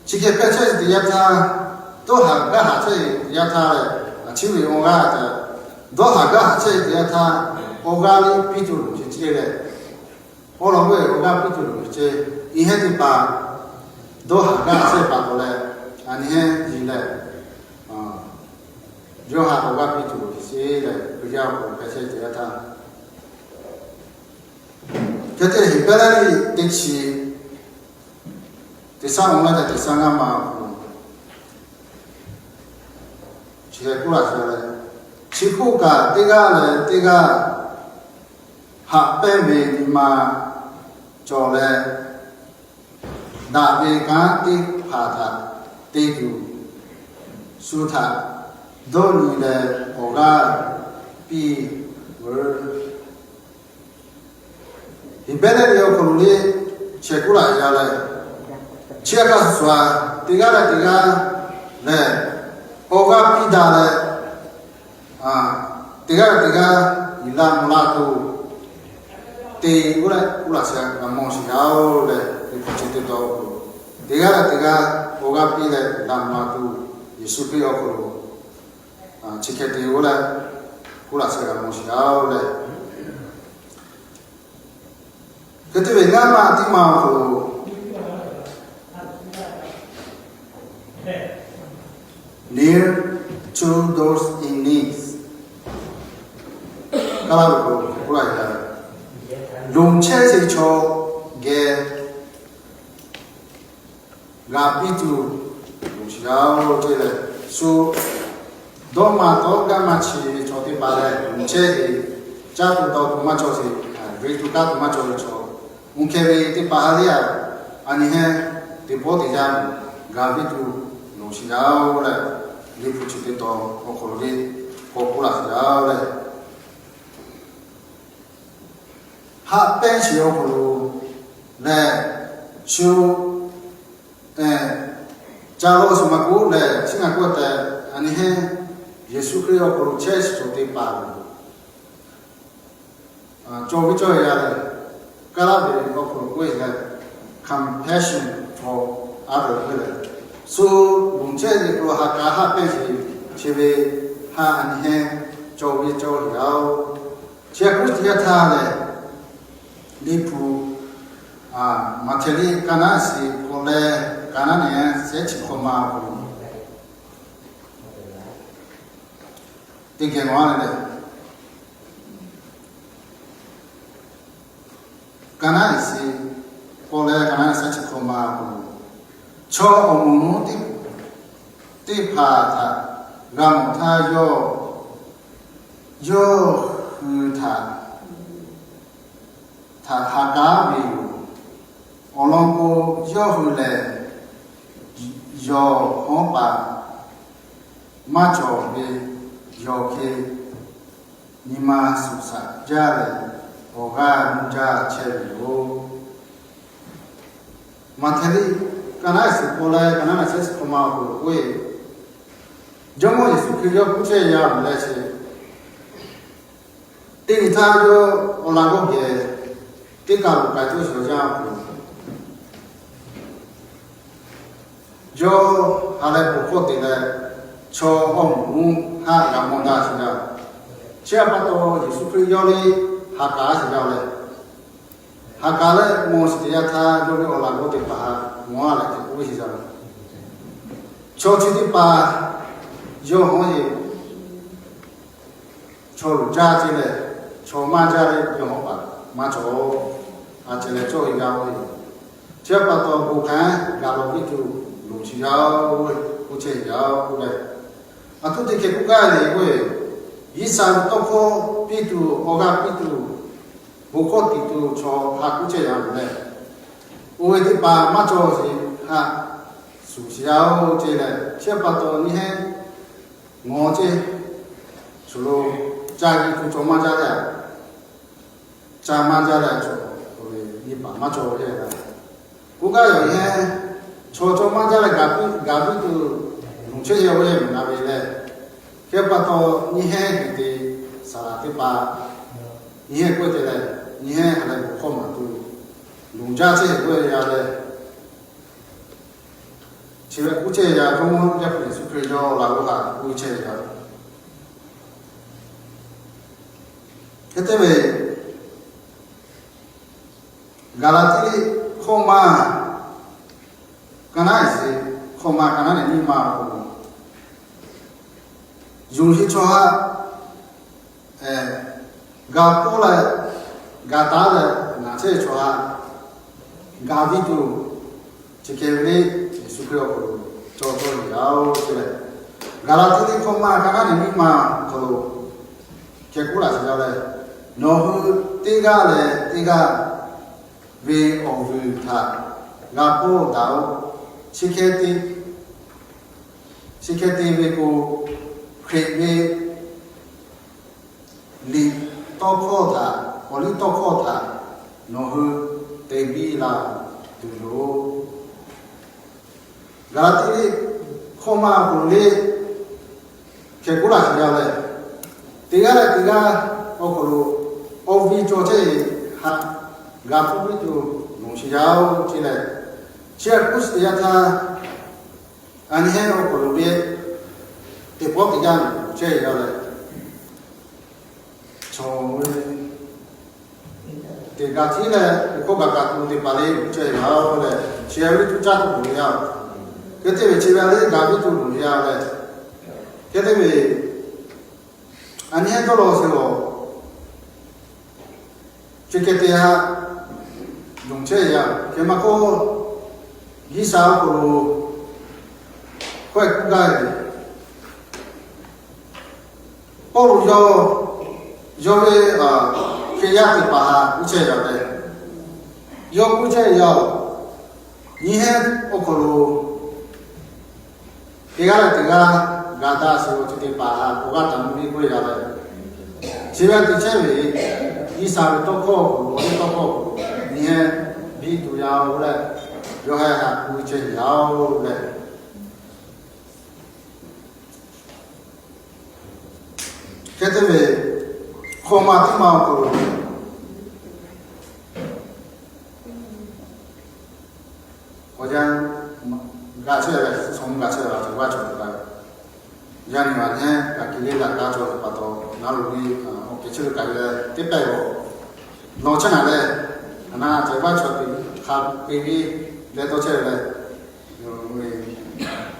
chi hk'e hpehꞈ chehˇ teˇ yanˇ htaˇ, dawˇ haˍ gaˇ haˍ chehˇ teˇ yanˇ htaˇ leh, a ciˉ ve awˬ g'aˇ tehꞈ, dawˇ haˍ gaˇ haˍ chehˇ teˇ yanˇ htaˇ, awˬ g'aˇ piˇ tuˬ loˍ ce ce leh, awˬ lawn k'o awˬ g'aˇ piˇ tuˬ loˍ ce ce, nyi heˆ teˇ hpaˍ dawˇ haˍ gaˇ haˍ chehˇ pa taw leh, a nyi heˆ yiˍ leh, yawˇ haꞈ awˬ g'aˇ piˇ tuˬ loˍ ce ce leh, Hkriꞈ yaˇ awˬ hk'aw lo hpehꞈ chehˇ teˇ yanˇ htaˇ, hk'e te Heˍbrehˇ liꞈ teˇ chi, teˇ shaˉ awˬ laˇ tehꞈ teˇ shaˉ ngaˇ ma awˬ hk'aw lo chi hk'e k'oˆ laˇ sheˍ leh, chi hk'oˆ kaꞈ teˇ g'aˇ leh teˇ g'aˇ haꞈ pehnˇ ve nyi ma cawˬ leh, daꞈ ve kanˉ teˇ hpaˍ htaꞈ te tuˬ, shu htaꞈ dawˇ nyi leh awˬ g'aˇ piˇ veuˬ. Heˍbrehˇ ve awˬ hk'aw lo le, chehˇ kuˉ laꞈ yaˇ leh, chi a kaˇ shuˍ shuˍ a, teˇ g'aˇ leh teˇ g'aˇ lehˬ, awˬ g'aˇ piˇ daꞈ leh, teˇ g'aˇ leh teˇ g'aˇ yiˍ laˇ mvuh laˇ tuˬ, te g'uˇ leh g'uˇ laꞈ sheh g'a mawˬ sheˍ yaˇ-oˬ leh, Liꞈ hpu chi teˇ taw awˬ hk'aw lo, teˇ g'aˇ leh teˇ g'aˇ awˬ g'aˇ piˇ leh laˇ mvuh laˇ tuˬ, Yeˍsuˆ Hkriꞈ awˬ hk'aw lo chi hk'e te g'uˇ leh g'uˇ laꞈ sheh g'a mawˬ sheˍ yaˇ-oˬ leh, hk'e te ve ngaˇ ma teˇ ma awˬ hk'aw lo, Near to those in need, Kaˇlaˇ ve awˬ hk'aw lo k'oˆ laˇ ve, longˬ chehˇ ve chaw geh g'a piˇ tuˬ loˍ sheˍ yaˇ-oˬ ce leh, shu dawˇ ma tawˇ gaˇ maˇ chi ve chaw teˇ hpaˍ lehˬ, longˬ chehˇ ve, caˇ tuˬ dawˇ tuˬ maˇ cawˬ sheˍ, ve tuˬ kaˇ tuˬ maˇ cawˬ ve chaw, mvuhˇ hkeh ve teˇ hpaˍ ha lehˬ, a nyi hehnˇ teˇ pawˆ teˇ yanˇ g'a piˇ tuˬ loˍ sheˍ yaˇ-oˬ leh, Liꞈ hpu chi teˇ taw awˬ hk'aw lo le k'awꞈ k'oˆ laˇ sheˍ yaˇ-oˬ leh, haˆ pehnˇ sheˍ awˬ hk'aw lo lehˬ, shu ca lo shu maˇ k'oˆ lehˬ, chi ngaˬ k'oˆ tehꞈ, a nyi hehnˇ Yeˍsuˆ Hkriꞈ awˬ hk'aw lo chehˇ shu teˇ hpaˍ cawˬ ve cawˬ ve yaˇ lehˬ, Kaˇlaˇ ve awˬ hk'aw lo k'oˆ ve lehˬ, compassion for others ve lehˬ, shu longˬ chehˇ ve hk'aw lo ha k'aˉ haˆ pehnˇ sheˍ, chi ve ha a nyi hehnˇ cawˬ ve cawˬ ve yaˇ-oˬ. Chi a k'oˆ teˇ yanˇ htaˇ lehˬ, Liꞈ hpu Maꞈhtehˍ liꞈ ka naˉ shiˍ k'awꞈ leh, ka naˉ nehˬ shehˆ chi hk'awꞈ ma awˬ hk'aw lo teˇ geh maˬ a leh, ka naˉ shiˍ k'awꞈ leh ka naˉ nehˬ shehˆ chi hk'awꞈ ma awˬ hk'aw lo, chaw awˬ moˍ lonˉ teˇ hpaˍ htaꞈ g'a mawˬ htaˇ, yawˇ yawˇ hui htaꞈ htaꞈ ha k'aˉ ve yoˬ. Awˬ lawn k'o, yawˇ hui lehˬ yawˬ hawˉ paˍ maˇ cawˬ ve yawˬ hk'e nyi ma suꞈ shaꞈ jaˇ leh, awˬ g'aˇ mvuh jaˇ chehˇ ve yoˬ. Maꞈhtehˍ liꞈ ka naˉ shiˍ k'awꞈ leh ka naˉ nehˬ shehˆ chi hk'awꞈ ma awˬ hk'aw lo k'oˆ ve, Jawˇmawˇ Yeˍsuˆ Hkriꞈ yawˇ k'oˆ chehˇ yaˇ leh chi, teˇ nyi htaˇ yawˇ awˬ laꞈ g'awˇ geh teˇ kaˬ lo k'ai cawˇ shawˍ jaˇ k'o, yawˇ ha leh bon hkawˇ te leh, chaw awˬ moˍ lonˉ haˆ g'a mawˬ daꞈ sheˍ jaˇ. Chi a pa taw Yeˍsuˆ Hkriꞈ yawˇ le ha k'aˉ sheˍ jaˇ leh, ha k'aˉ leh mawˬ sheˍ teˇ yanˇ htaˇ, yawˇ ve awˬ laꞈ g'awˇ teˇ hpaˍ mawˬ a leh k'oˆ ve sheˍ jaˇ. Chaw chi teˇ hpaˍ yawˇ hawˉ ve chaw luˬ jaˇ ce leh, chaw maˇ jaˇ leh yawˇ hawˉ paˍ maˇ cawˬ. A ce leh cawˇ ve g'a ve yoˬ. Chi a pa taw bon hk'aˉ gaˬ la piˇ tuˬ loˍ sheˍ yaˇ-oˬ, k'oˆ chehˇ yaˇ-oˬ k'oˆ leh, a htoꞈ te hkeh k'oˆ gaˇ ve le k'o, G'uiˬsha ve tawˇ hkawˇ piˇ tuˬ, awˬ g'aˇ piˇ tuˬ, bon hkawˇ tiˍ tuˬ chaw ha k'oˆ chehˇ yaˇ ve lehˬ, oˇ ve teˇ hpaˍ maˇ cawˬ sheˍ, haꞈ shuˍ sheˍ yaˇ-oˬ ce leh, chi a pa taw nyi hehnˇ ngawˬ ce, shu lo ca ve hpu cawˬ maˇ jaˇ leh, ca maˇ jaˇ leh, chaw ve nyi paˍ maˇ cawˬ ve le. K'oˆ gaˇ yaˬ nyi hehnˇ chaw cawˬ maˇ jaˇ leh gaˬ piˇ tuˬ loˍ chehˇ yaˇ ve maˬ na ve lehˬ, hk'e pa taw nyi hehnˇ hk'e te saˍ laˍ teˇ hpaˍ nyi hehnˇ k'oˆ te leh, nyi hehnˇ ha leh bon hkawˇ maˍ tuˬ loˍ jaˇ chehˇ ve k'oˆ ve yaˇ leh, chi ve k'oˆ chehˇ yaˇ Jawˇmawˇ Yaˇ hpu Yeˍsuˆ Hkriꞈ yawˇ laꞈ g'awˇ htaꞈ k'oˆ chehˇ ve yaˇ. Hk'e te ve, Gaˍlaˍtiˆ hkawˇ ma ka naˉ eˍ se, hkawˇ ma ka naˉ nehˬ nyiˇ ma awˬ hk'aw lo, yonˍ ve chaw haꞈ ga kawˆ leh, ga taˉ leh naˍ chehˇ ve chaw haꞈ ga viˇ tuˬ, chi hk'e ve le, Yeˍsuˆ Hkriꞈ awˬ hk'aw lo cawˬ cawˬ ve yaˇ-oˬ ce leh, Gaˍlaˍtiˆ hkawˇ ma ka naˉ nehˬ nyiˇ ma awˬ hk'aw lo hk'e k'oˆ laˇ sheˍ jaˇ leh, nawˬ hui teˇ g'aˇ leh teˇ g'aˇ ve awˬ vuiˬ htaꞈ g'a hpawˇ daꞈ-oˬ. Chi hk'e te, chi hk'e te ve k'o, Hkriꞈ ve liꞈ tawˇ hkawˇ htaꞈ, awˬ liˇ tawˇ hkawˇ htaꞈ nawˬ hui te biˇ la tuˬ yoˬ. Gaˍlaˍtiˆ liꞈ hkawˇ ma awˬ hk'aw lo le, hkeh k'oˆ laˇ sheˍ yaˇ leh, teˇ g'aˇ leh teˇ g'aˇ awˬ hk'aw lo awˬ viˉ cawˬ chehˇ ve haꞈ g'a hpuˇ piˇ tuˬ loˍ sheˍ yaˇ-oˬ ce leh, chi htaꞈ k'oˆ shiˍ teˇ yanˇ htaˇ, aˬ nyi hehnˇ awˬ hk'aw lo ve teˇ pawˆ teˇ yanˇ loˍ chehˇ yaˇ leh, chaw ve teˇ g'aˇ tiˉ leh, hkawˇ gaˬ kaꞈ tuˬ teˇ hpaˍ le loˍ chehˇ yaˇ-oˬ leh, chi ve tuˇ caˇ tuˬ loˍ yaˇ-oˬ. Hk'e te ve chi ve le gaˬ ve tuˬ loˍ yaˇ leh, hk'e te ve aˬ nyi hehnˇ dawˇ law sheˍ lawˬ, chi hk'e te haꞈ yonˍ chehˇ yaˇ. Hk'e maˇ k'oˆ, G'uiˬsha awˬ hk'aw lo hkawehˇ kuˇ gaˇ ve Pawˇluꞈ yawˇ, yawˇ ve Hkriꞈ yaˇ teˇ hpaˍ haꞈ k'oˆ chehˇ yaˇ leh, yawˇ k'oˆ chehˇ yaˇ-oˬ, nyi hehnˇ awˬ hk'aw lo teˇ g'aˇ leh teˇ g'aˇ g'a daꞈ sheˍ ve chi teˇ hpaˍ haꞈ k'awꞈ g'aˇ taˍ mvuh ve k'oˆ ve yaˇ leh, chi ve teˇ chehˇ ve G'uiˬsha ve tawˇ hkawˇ awˬ hk'aw lo, awˬ liˇ tawˇ hkawˇ awˬ hk'aw lo nyi hehnˇ biˇ tuˬ yaˇ-oˬ leh, yawˇ haꞈ haꞈ k'oˆ ve chehˇ yaˇ-oˬ leh, hk'e te ve hkawꞈ ma teˇ ma awˬ hk'aw lo awˬ yanˇ g'a chehˇ ve, suhˍ mvuh g'a chehˇ ve a ceh vaˇ cawˬ teˇ g'aˇ, yaˇ nyi ma nyi kaꞈ ke le daꞈ g'a cawˬ ve pa taw, ngaˬ loˍ ve awˬ kehˬ chehˇ ve kaꞈ ve teˇ pehˇ g'awˬ nawˬ chehˇ naˍ leh, a na a ceh vaˇ cawˬ teˇ hk'a te ve leh dawˇ chehˇ ve leh,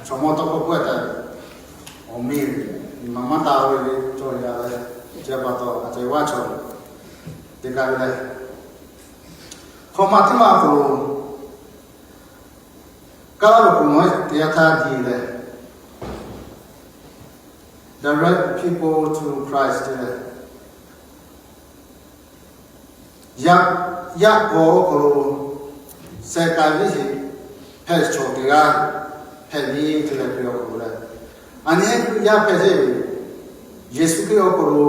chaw mawˇ tawˇ hkawˇ hpfuhˇ taˍ ve awˬ miˇ ve, nyi ma maˇ taˍ ve cawˬ yaˇ leh, ceh pa taw a ceh vaˇ cawˬ teˇ g'aˇ ve leh, hkawꞈ ma teˇ ma awˬ hk'aw lo, Kaˇlaˇ ve kuˬ nawˬ teˇ yanˇ htaˇ diˬ leh, direct people to Christ te leh, yaˇ, yaˇ k'aw awˬ hk'aw lo sheh k'ai ve sheˍ hpehꞈ chaw teˇ g'aˇ hpehꞈ ve te leh, Hkriꞈ awˬ hk'aw lo leh, aˬ nyi hehnˇ Hkriꞈ yaˇ hpehꞈ ve Yeˍsuˆ Hkriꞈ awˬ hk'aw lo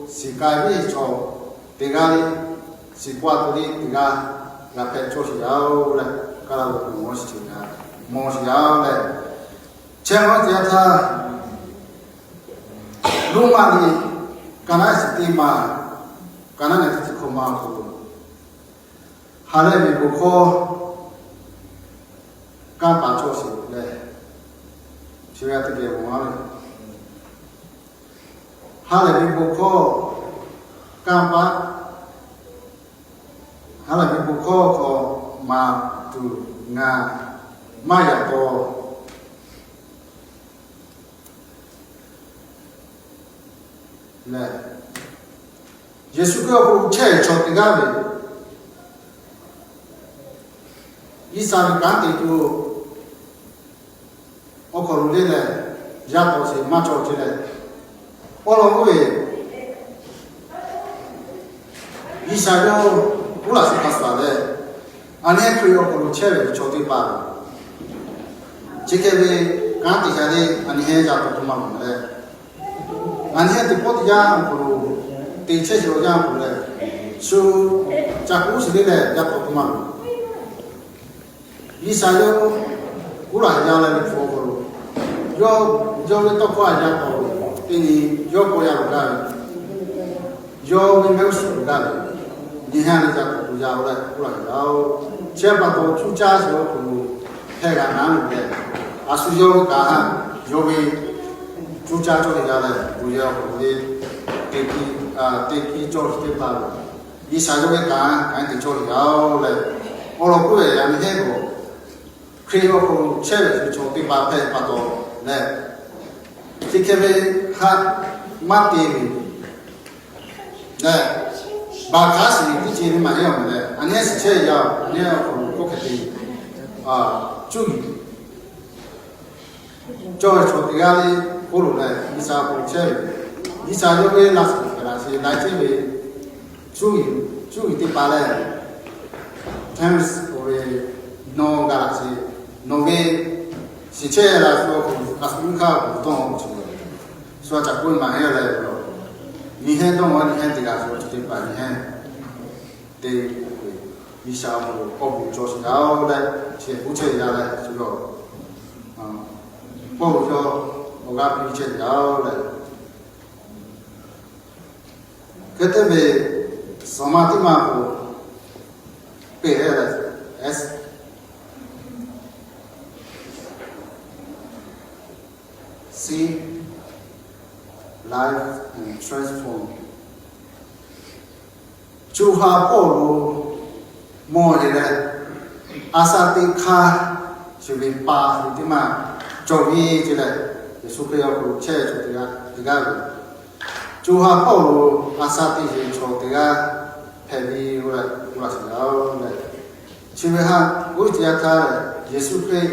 shiˍ k'ai ve chaw teˇ g'aˇ le, shiˍ k'oˆ a to le teˇ g'aˇ g'a hpehꞈ cawˇ sheˍ yaˇ-oˬ leh, Kaˇlaˇ ve kuˬ mawˬ sheˍ yaˇ, mawˬ sheˍ yaˇ-oˬ leh, chehˇ ve teˇ yanˇ htaˇ, Roˉmaꞈ liꞈ ka naˉ shiˍ teˇ ma, ka naˉ nehˬ teˇ chi hkawꞈ ma awˬ hk'aw lo, ha lehˬ ve bon hkawˇ kanˇ paˍ cawˇ sheˍ leh, chi ve teˇ geh bon a ve, ha lehˬ ve bon hkawˇ kanˇ paˍ, ha lehˬ ve bon hkawˇ hk'aw maˍ tuˬ ngaˬ maˇ yaꞈ taw leh, Yeˍsuˆ Hkriꞈ awˬ hk'aw lo chehˇ ve chaw teˇ g'aˇ ve G'uiˬsha ve kanˉ te tuˬ awˬ hk'aw lo le leh, yaˇ taw sheˍ maˇ cawˬ ce leh, awˬ lawn k'oˆ ve, G'uiˬsha yawˇ kuˉ laꞈ sheˍ hk'a shuˍ leh, aˬ nyi hehnˇ Hkriꞈ awˬ hk'aw lo chehˇ ve chaw teˇ hpaˍ chi hk'e ve kanˉ te ca le, aˬ nyi hehnˇ yaˇ taw tuˬ maˇ loˍ leh, aˬ nyi hehnˇ teˇ pawˆ teˇ yanˇ awˬ hk'aw lo te chehˇ sheˍ awˬ yanˇ awˬ hk'aw lo leh, shu ca kuˉ sheˍ le leh yaˇ taw tuˬ maˇ loˍ. G'uiˬsha yawˇ kuˉ laꞈ yaˇ leh ve hpu awˬ hk'aw lo, yawˇ, yawˇ ve tawˇ hkawˇ a yaˇ k'aw teˇ nyi, yawˇ k'aw yaˇ loˬ gaˇ ve, yawˇ ve mehˆ g'uˇ suhˍ loˬ gaˇ ve, nyi hehnˇ le ca k'awꞈ tuˬ yaˇ-oˬ leh kuˉ laꞈ yaˇ-oˬ. Chi pa taw cuˇ caˇ sheˍ awˬ hk'aw lo hpehˇ g'a naˉ loˬ leh, a shu yawˇ ve kaꞈ ha, yawˇ ve cuˇ caˇ cawˇ ve yaˇ leh, bon yehˬ awˬ hk'aw lo le teˇ hkiˇ, teˇ hkiˇ cawˇ ve teˇ hpaˍ lo, G'uiˬsha yawˇ ve kaꞈ ha kaꞈ te cawˇ ve yaˇ-oˬ leh, awˬ lawn k'oˆ ve aˬ nyi hehnˇ k'o, Hkriꞈ awˬ hk'aw lo chehˇ ve chaw teˇ hpaˍ hpehˇ pa taw leh, chi hk'e ve haꞈ maˇ te ve leh, baˬ hk'aˉ shiˍ teˇ ceuˬ le maˇ heˆ awˬ meh leh, aˬ nyi hehnˇ shiˍ chehˇ yaˇ-oˬ, aˬ nyi hehnˇ awˬ hk'aw lo k'oˆ hk'e te, cuˇ yiˍ cawˇ ve chaw teˇ g'aˇ le k'oˆ lo leh, G'uiˬsha awˬ hk'aw lo chehˇ ve, G'uiˬsha yawˇ ve laˇ shiˍ hpehꞈ la sheˍ laiˉ ceuˬ ve cuˇ yiˍ, cuˇ yiˍ teˇ hpaˍ lehˬ, Times k'oˆ ve Nawˬ g'a laꞈ sheˍ, nawˬ ve shiˍ chehˇ la shu awˬ hk'aw lo a shu miˇ hk'aˇ awˬ hk'aw lo dawˇ-oˬ chi, shu a caꞈ k'oˆ maˍ heˆ leh, nyi hehnˇ dawˇ-oˬ, nyi hehnˇ te g'a shu chi teˇ hpaˍ nyi hehnˇ te, G'uiˬsha awˬ hk'aw lo kawˇ puˬ cawˬ sheˍ yaˇ-oˬ leh, chi hk'e k'oˆ chehˇ yaˇ leh, shu yawˇ pawˇ lo yawˇ awˬ g'aˇ piˇ chehˇ yaˇ-oˬ leh, hk'e te ve, suhˍ ma teˇ ma k'o, pehˬ leh, S C, life and transform. Co ha hpawˇ lo mawˬ e leh, a shaꞈ teꞈ hk'aˇ, chi ve pa ve teˇ maˇ cawˬ ve ce leh, Yeˍsuˆ Hkriꞈ awˬ hk'aw lo chehˇ chaw teˇ g'aˇ, teˇ g'aˇ ve, co ha hpawˇ lo a shaꞈ teꞈ ve chaw teˇ g'aˇ hpehꞈ ve k'oˆ leh k'oˆ laˇ sheˍ yaˇ-oˬ leh, chi ve htaꞈ k'oˆ ve teˇ yanˇ htaˇ leh, Yeˍsuˆ Hkriꞈ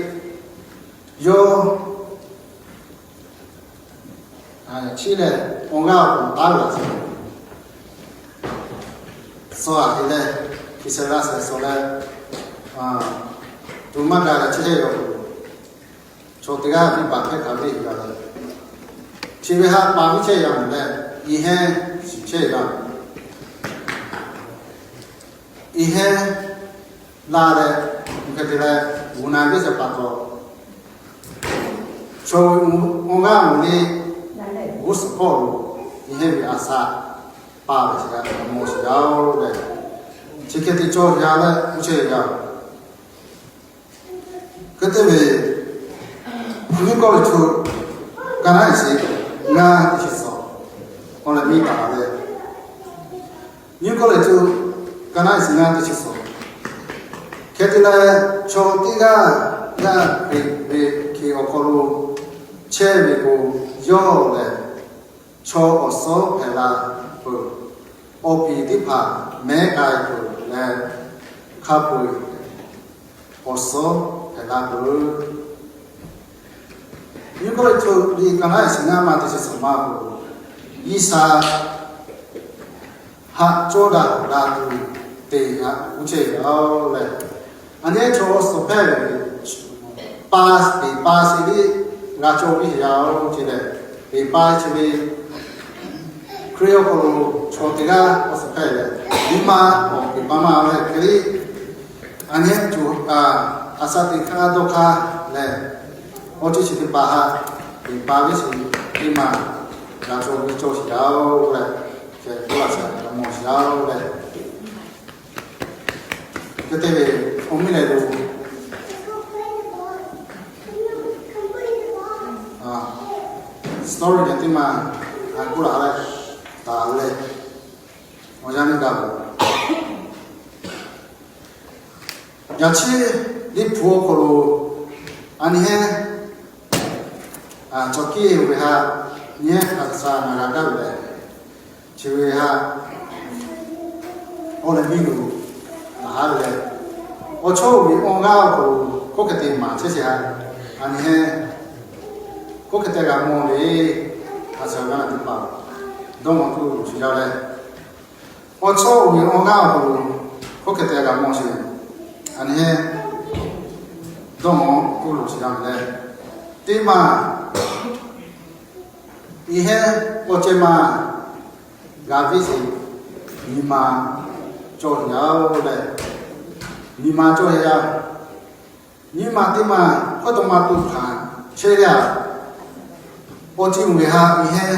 yawˇ chi lehˬ awˬ g'aˇ awˬ hk'aw lo taˉ ve laˬ sheˍ. Suh aꞈ te leh, Iˉsaˍreˍlaˆ shehˍ suh leh, tuˬ maˇ ga leh chehˇ ve awˬ hk'aw lo, chaw teˇ g'aˇ venˇbaˆ hpehˇ hk'a ve yoˬ leh, chi ve htaꞈ pa viˉ chehˇ yaˇ mehˍ leh, iˉ hehnˇ shiˍ chehˇ yaˇ, iˉ hehnˇ la leh, hk'e te leh, g'uˬ na ve shaˍ pa taw, chaw ve awˬ g'aˇ awˬ le g'uˇ suhˍ hpawˇ lo iˉ hehnˇ ve a shaꞈ pa ve chi g'a mawˬ sheˍ yaˇ-oˬ leh, chi hk'e te cawˬ yaˇ leh k'oˆ chehˇ ve yaˇ. Hk'e te ve, Nyiˇ Kawˇrenˍhtuˆ ka naˉ iˉ shiˍ ngaˇ teˇ chi suhˍ, awˬ leh miˇ taˍ leh, Nyiˇ Kawˇrenˍhtuˆ ka naˉ iˉ shiˍ ngaˇ teˇ chi suhˍ, hk'e te leh, chaw teˇ g'aˇ g'aˇ ve ve hk'e awˬ hk'aw lo chehˇ ve k'o, yawˇ lehˬ chaw awˬ suhˉ hpehꞈ la peuˬ, awˬ piˍ teˇ hpaˍ mehˉ k'ai peuˬ leh, hk'a peu-eˬ awˬ suhˉ hpehꞈ la peuˬ. Nyiˇ Kawˇrenˍhtuˆ liꞈ ka naˉ iˉ shiˍ ngaˇ ma teˇ chi suhˍ ma k'o, G'uiˬsha haꞈ cawˇ daꞈ daꞈ tuˬ te haꞈ k'oˆ chehˇ ve yoˬ leh, a nyi chaw awˬ suhˉ hpehꞈ ve pa, peˍ pa sheˍ liˇ g'a cawˬ ve yaˇ-oˬ ce leh, peˍ pa chi ve Hkriꞈ awˬ hk'aw lo chaw teˇ g'aˇ awˬ suhˉ hpehꞈ leh, nyi ma awˬ peˍ pa maˇ leh hk'e le, a nyi tuˬ a shaꞈ teꞈ hk'aˇ dawˇ hk'aˇ leh, awˬ ceuˬ chi teˇ hpaˍ htaꞈ peˍ pa ve sheˍ liˇ teˇ maˬ g'a cawˬ ve cawˬ sheˍ yaˇ-oˬ leh, hk'e k'oˆ laˇ sheˍ, g'a mawˬ sheˍ yaˇ-oˬ leh, hk'e te ve, awˬ miˇ lehˬ lo story lehˬ teˇ maˬ a k'oˆ laˇ leh, taˍ leh, awˬ yanˇ miˇ gaˬ ve, yaꞈ chi Liꞈ hpu awˬ hk'aw lo a nyi hehnˇ cawˬ kiˇ ve htaꞈ nyi hehnˇ hk'a shuˍ shuˍ na g'a gaˇ ve lehˬ, chi ve htaꞈ awˬ leh miˇ lo laˬ haˉ ve lehˬ, awˬ chawˇ ve awˬ g'aˇ awˬ hk'aw lo k'oˆ hk'e te maˍ chehˇ sheˍ htaꞈ a nyi hehnˇ k'oˆ hk'e te g'a mawˬ ve, a shu g'aˇ na teˇ hpaˍ dawˇ mawˬ tuˬ loˍ sheˍ yaˇ leh, awˬ chawˇ ve awˬ g'aˇ awˬ hk'aw lo k'oˆ hk'e te g'a mawˬ sheˍ, a nyi hehnˇ dawˇ mawˬ tuˬ loˍ sheˍ yaˇ leh, teˇ maˬ iˉ hehnˇ awˬ ceh maˬ g'a viˇ sheˍ, nyi ma cawˬ yaˇ-oˬ leh, nyi ma cawˬ yaˇ, nyi ma teˇ maˬ hk'aw taw ma tuˬ hkanˍ chehˇ ve a, awˬ ceuˬ ve htaꞈ iˉ hehnˇ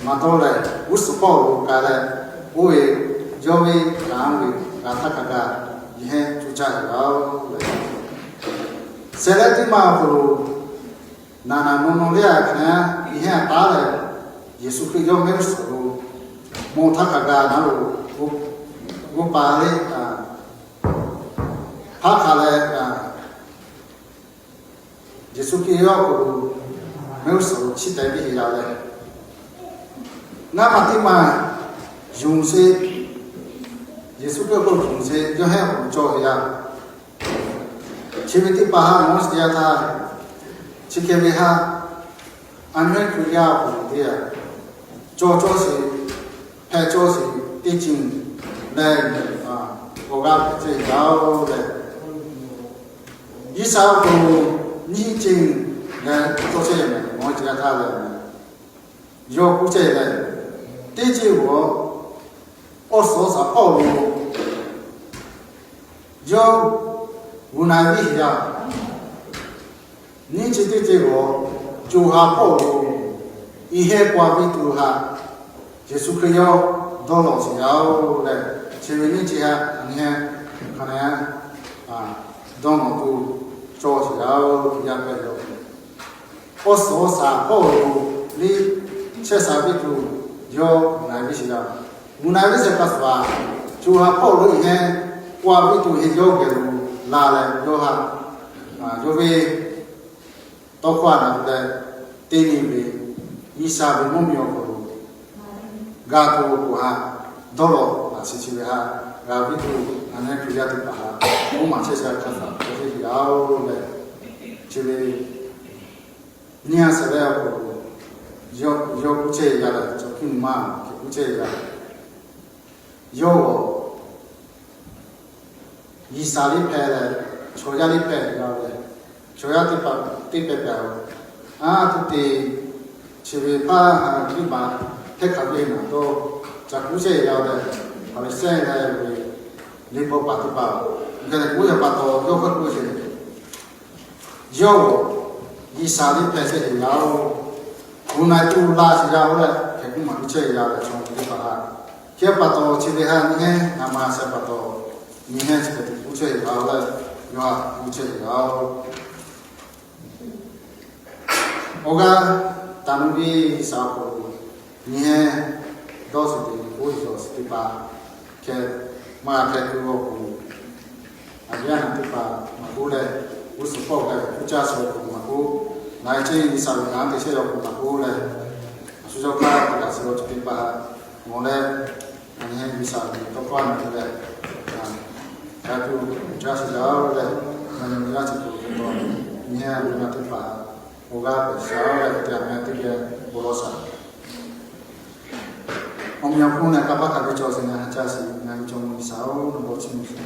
maˇ dawˇ leh, g'uˇ suhˍ hpawˇ lo k'ai leh, oˇ ve yawˇ ve kanˉ ve g'a htaˇ hk'a gaˬ iˉ hehnˇ cuˇ caˇ ve yoˬ leh, shehˍ lehˉ teˇ maˬ awˬ hk'aw lo naˬ naˬ nawˬ nawˬ le a hk'e iˉ hehnˇ a taˉ leh, Yeˍsuˆ Hkriꞈ yawˇ mehˆ g'uˇ suhˍ lo mawˬ htaˇ hk'a gaˬ naˉ lo, g'oˇ pa le hpaˇ hk'a leh, Yeˍsuˆ Hkriꞈ yawˇ awˬ hk'aw lo mehˆ g'uˇ suhˍ lo chiˇ teh piˇ heˆ yaˇ leh, ngaˇ maˬ teˇ maˬ yonˍ sheˍ, Yeˍsuˆ Hkriꞈ awˬ hk'aw lo yonˍ sheˍ, yawˇ hehnˇ awˬ hk'aw lo cawˬ ve yaˇ, chi ve teˇ hpaˍ htaꞈ nawˬ shiˍ yaˇ htaˇ, chi hk'e ve htaꞈ a nyi Hkriꞈ yaˇ awˬ hk'aw lo teˇ yanˇ cawˬ cawˬ sheˍ, hpehꞈ cawˬ sheˍ teˇ ceuˬ leh, awˬ g'aˇ hpehꞈ chehˇ yaˇ-oˬ leh, G'uiˬsha awˬ hk'aw lo nyiˇ ceuˬ leh tawˇ chehˇ ve mehˍ, nawˬ hui ce g'a htaˇ leh, yawˇ k'oˆ chehˇ ve lehˬ, teˇ ceuˬ g'aw, awˬ suhˍ awˬ shaˍ hpawˇ lo yawˇ hui na viˉ sheˍ yaˇ. Nyiˇ ceuˬ teˇ ceuˬ g'aw, co ha hpawˇ lo iˉ hehˉ k'oˆ a viˉ tuˬ htaꞈ Yeˍsuˆ Hkriꞈ yawˇ dawˇ lawˬ sheˍ yaˇ-oˬ leh, chi ve nyiˇ ceuˬ htaꞈ nyi hehˉ hk'a na dawˇ lawˬ tuˬ cawˬ sheˍ yaˇ-oˬ. Yaˇ hpehꞈ yaˇ-oˬ, awˬ suhˍ awˬ shaˍ hpawˇ lo liˇ chehˇ sha viˉ tuˬ yawˇ hui na viˉ sheˍ yaˇ. Hui na viˉ shehˍ hpaˇ suhˍ a, co ha hpawˇ lo iˉ hehˉ k'oˆ a viˉ tuˬ heˆ yawˇ geh lo la leh, yawˇ htaꞈ yawˇ ve tawˇ hkawˇ a na tuˬ leh, teˇ nyi ve G'uiˬsha ve mvuhˇmiˬ awˬ hk'aw lo g'a tuˬ awˬ pon htaꞈ dawˇ lawˬ laꞈ sheˍ chi ve htaꞈ g'a viˉ tuˬ, a nehˉ Hkriꞈ yaˇ teˇ hpaˍ htaꞈ mvuhˇ maˬ chehˇ sha hk'a shuˍ k'oˆ ve yaˇ-oˬ leh, chi ve nyiˇ ha shehˍ ve awˬ hk'aw lo yawˇ k'oˆ chehˇ ve yaˇ leh, chaw hkiˇ nyi ma hk'e k'oˆ chehˇ ve yaˇ, yawˇ g'aw G'uiˬsha liˇ hpehꞈ leh, chaw yaˇ liˇ hpehꞈ g'a ve, chaw yaˇ teˇ hpaˍ teˇ hpehꞈ hpehꞈ-oˬ. A htoꞈ te chi ve hpaˇ ha kiˇ baˬ hpehˇ hk'aˬ ve naˍ dawˇ ca k'oˆ chehˇ ve yaˇ leh, Hpaˍriˍsehˇ leh ve liꞈ bvuhꞈ paˍ teˇ hpaˍ geh leh k'oˆ yaˇ pa taw, yawˇ hk'aˇ k'oˆ ve yawˇ g'aw G'uiˬsha liˇ hpehꞈ chehˇ ve yaˇ-oˬ, gu na tuˬ la sheˍ yaˇ-oˬ leh, hk'e k'oˆ maˍ piˇ chehˇ ve yaˇ leh, chaw teˇ hpaˍ htaꞈ hk'e pa taw chi ve htaꞈ nyi hehˉ na ma shehˍ pa taw, nyi hehˉ chi hk'e te k'oˆ chehˇ ve yaˇ-oˬ leh, yawˇ htaꞈ k'oˆ chehˇ ve yaˇ-oˬ. Awˬ g'aˇ taˍ nu viˉ G'uiˬsha awˬ hk'aw lo nyi hehˉ dawˇ sheˍ te ve k'oˆ ve awˬ suhˍ teˇ hpaˍ hk'e maˇ g'a hpehꞈ tuˬ awˬ pon, a viˉ a naˍ teˇ hpaˍ maˇ k'oˆ leh, g'uˇ suhˍ hpawˇ g'a ve k'oˆ caˇ suh awˬ pon maˇ k'oˆ, na e ceˇ G'uiˬsha ve kanˉ te chehˇ awˬ pon maˇ k'oˆ leh, a shu yawˇ hk'aˇ teˇ g'aˇ suh awˬ ceuˬ teˇ hpaˍ mawˬ leh, a nyi hehˉ G'uiˬsha ve tawˇ hkawˇ a na tuˬ leh, g'a tuˬ caˇ sheˍ yaˇ-oˬ leh, na nyi yaˇ chi tuˬ ve taw, nyi hehˉ a viˉ a naˍ teˇ hpaˍ awˬ g'aˇ pehˬ shaˍ-oˬ leh, te a meh teˇ geh bon lawˬ shaˍ. Awˬ meꞈ awˬ hponˇ leh kanˇ paˆ hk'a ve cawˬ sheˍ ngaˬ ha caˇ sheˍ, ngaˬ ve cawˬ mvuh G'uiˬsha-oˬ, nawˬ bon chiˇ mvuh sheˍ.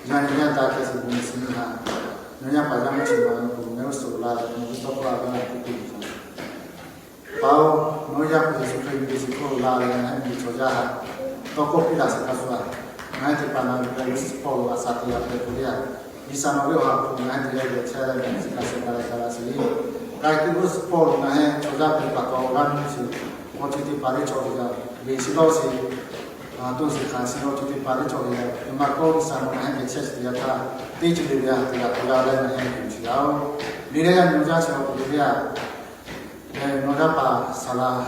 Yaˇ nyi yaˇ taˇ hkeh sheˍ bon shiˍ nyi ha, nawˬ yaˇ paˍ yaˇ miˇ chi ma awˬ pon mehˆ g'uˇ suhˍ la leh nawˬ ve tawˇ hkawˇ a g'a la tuˬ te G'uiˬsha. Pa-oˬ, nawˬ yaˇ paˍ Yeˍsuˆ Hkriꞈ ve chi hk'oˆ la leh ngaˬ hui ve chaw yaˇ htaꞈ tawˇ hkawˇ piˇ laꞈ sheˍ hk'a shuˍ a, ngaˬ hui teˇ hpaˍ na ve g'uˇ suhˍ hpawˇ lo a sha te g'a hpehꞈ tuˬ le a, G'uiˬsha nawˬ ve awˬ ha hpu ngaˬ hui teˇ g'aˇ geh chehˇ leh ngaˬ hui chi hk'a shuˍ g'a leh g'a la sheˍ. K'ai tuˬ g'uˇ suhˍ hpawˇ lo ngaˬ hui chaw yaˇ hpehꞈ pa taw awˬ g'aˇ nuˇ sheˍ, awˬ ceuˬ teˇ hpaˍ teˇ cawˬ ve yaˇ, leˬ shiˍ dawˇ sheˍ, toˇ shiˍ hk'aˬ shiˍ awˬ ceuˬ teˇ hpaˍ teˇ cawˬ ve yaˇ, teˇ ma kawˇ G'uiˬsha nawˬ ngaˬ hui geh chehˇ sheˍ teˇ yanˇ htaˇ, teˇ ceuˬ le ve a teˇ g'aˇ k'oˆ g'a leh ngaˬ hui geh sheˍ yaˇ-oˬ. Miˬ leh yaˇ nyi awˬ jaˇ chi awˬ hk'aw lo le a, nawˬ yaˇ paˍ saˍ laꞈ,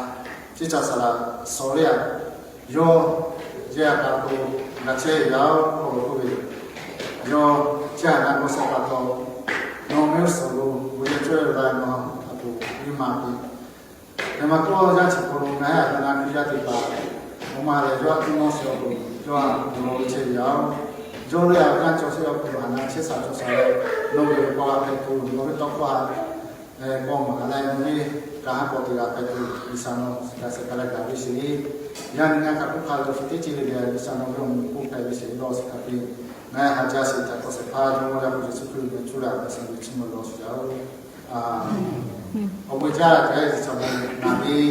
ceˇ caꞈ saˍ laꞈ shawˍ le a, yawˇ yehˬ a kaꞈ to g'a chehˇ ve yaˇ-oˬ k'oˆ ve, yawˇ ceˇ a na k'o shehˍ pa taw, nawˬ mehˆ g'uˇ suhˍ lo bon yehˬ cawˇ ve la nawˬ a to nyi ma ve, hk'e ma tawˇ yaˇ chi hk'aw lo ngaˬ hui a na Hkriꞈ yaˇ teˇ hpaˍ, awˬ ma lehˬ yawˇ a tuˇ nawˇ sheˍ awˬ pon yawˇ a bon lawˬ ve chehˇ ve yaˇ-oˬ. Yawˇ lehˬ a g'aˇ cawˬ sheˍ awˬ hk'aw lo haꞈ na chehˇ shaˍ cawˬ shaˍ leh, nawˬ geh ve k'aw g'a hpehꞈ tuˬ, nawˬ ve tawˇ hkawˇ htaꞈ k'aw maˍ leh, nawˬ ve kanˉ k'awꞈ te g'a hpehꞈ tuˬ, G'uiˬsha nawˬ g'a shehˍ hpaˇ leh gaˬ ve sheˍ. Yaˇ nyi ngaˬ hk'a k'oˆ hk'a ve awˬ suhˍ teˇ ceuˬ le le, G'uiˬsha nawˬ ve awˬ meh k'oˆ hpehꞈ ve sheˍ lawˬ sheˍ hk'a piˇ, ngaˬ hui haꞈ jaˇ sheˍ htaꞈ k'awꞈ shehˍ hpaˇ yawˇ yaˇ hpu Yeˍsuˆ Hkriꞈ meh cuˇ leh a shaˍ ve chiˇ mvuh lawˬ sheˍ yaˇ-oˬ. Awˬ bon jaˇ leh teˇ g'aˇ Yeˍsuˆ chaw meh na piˇ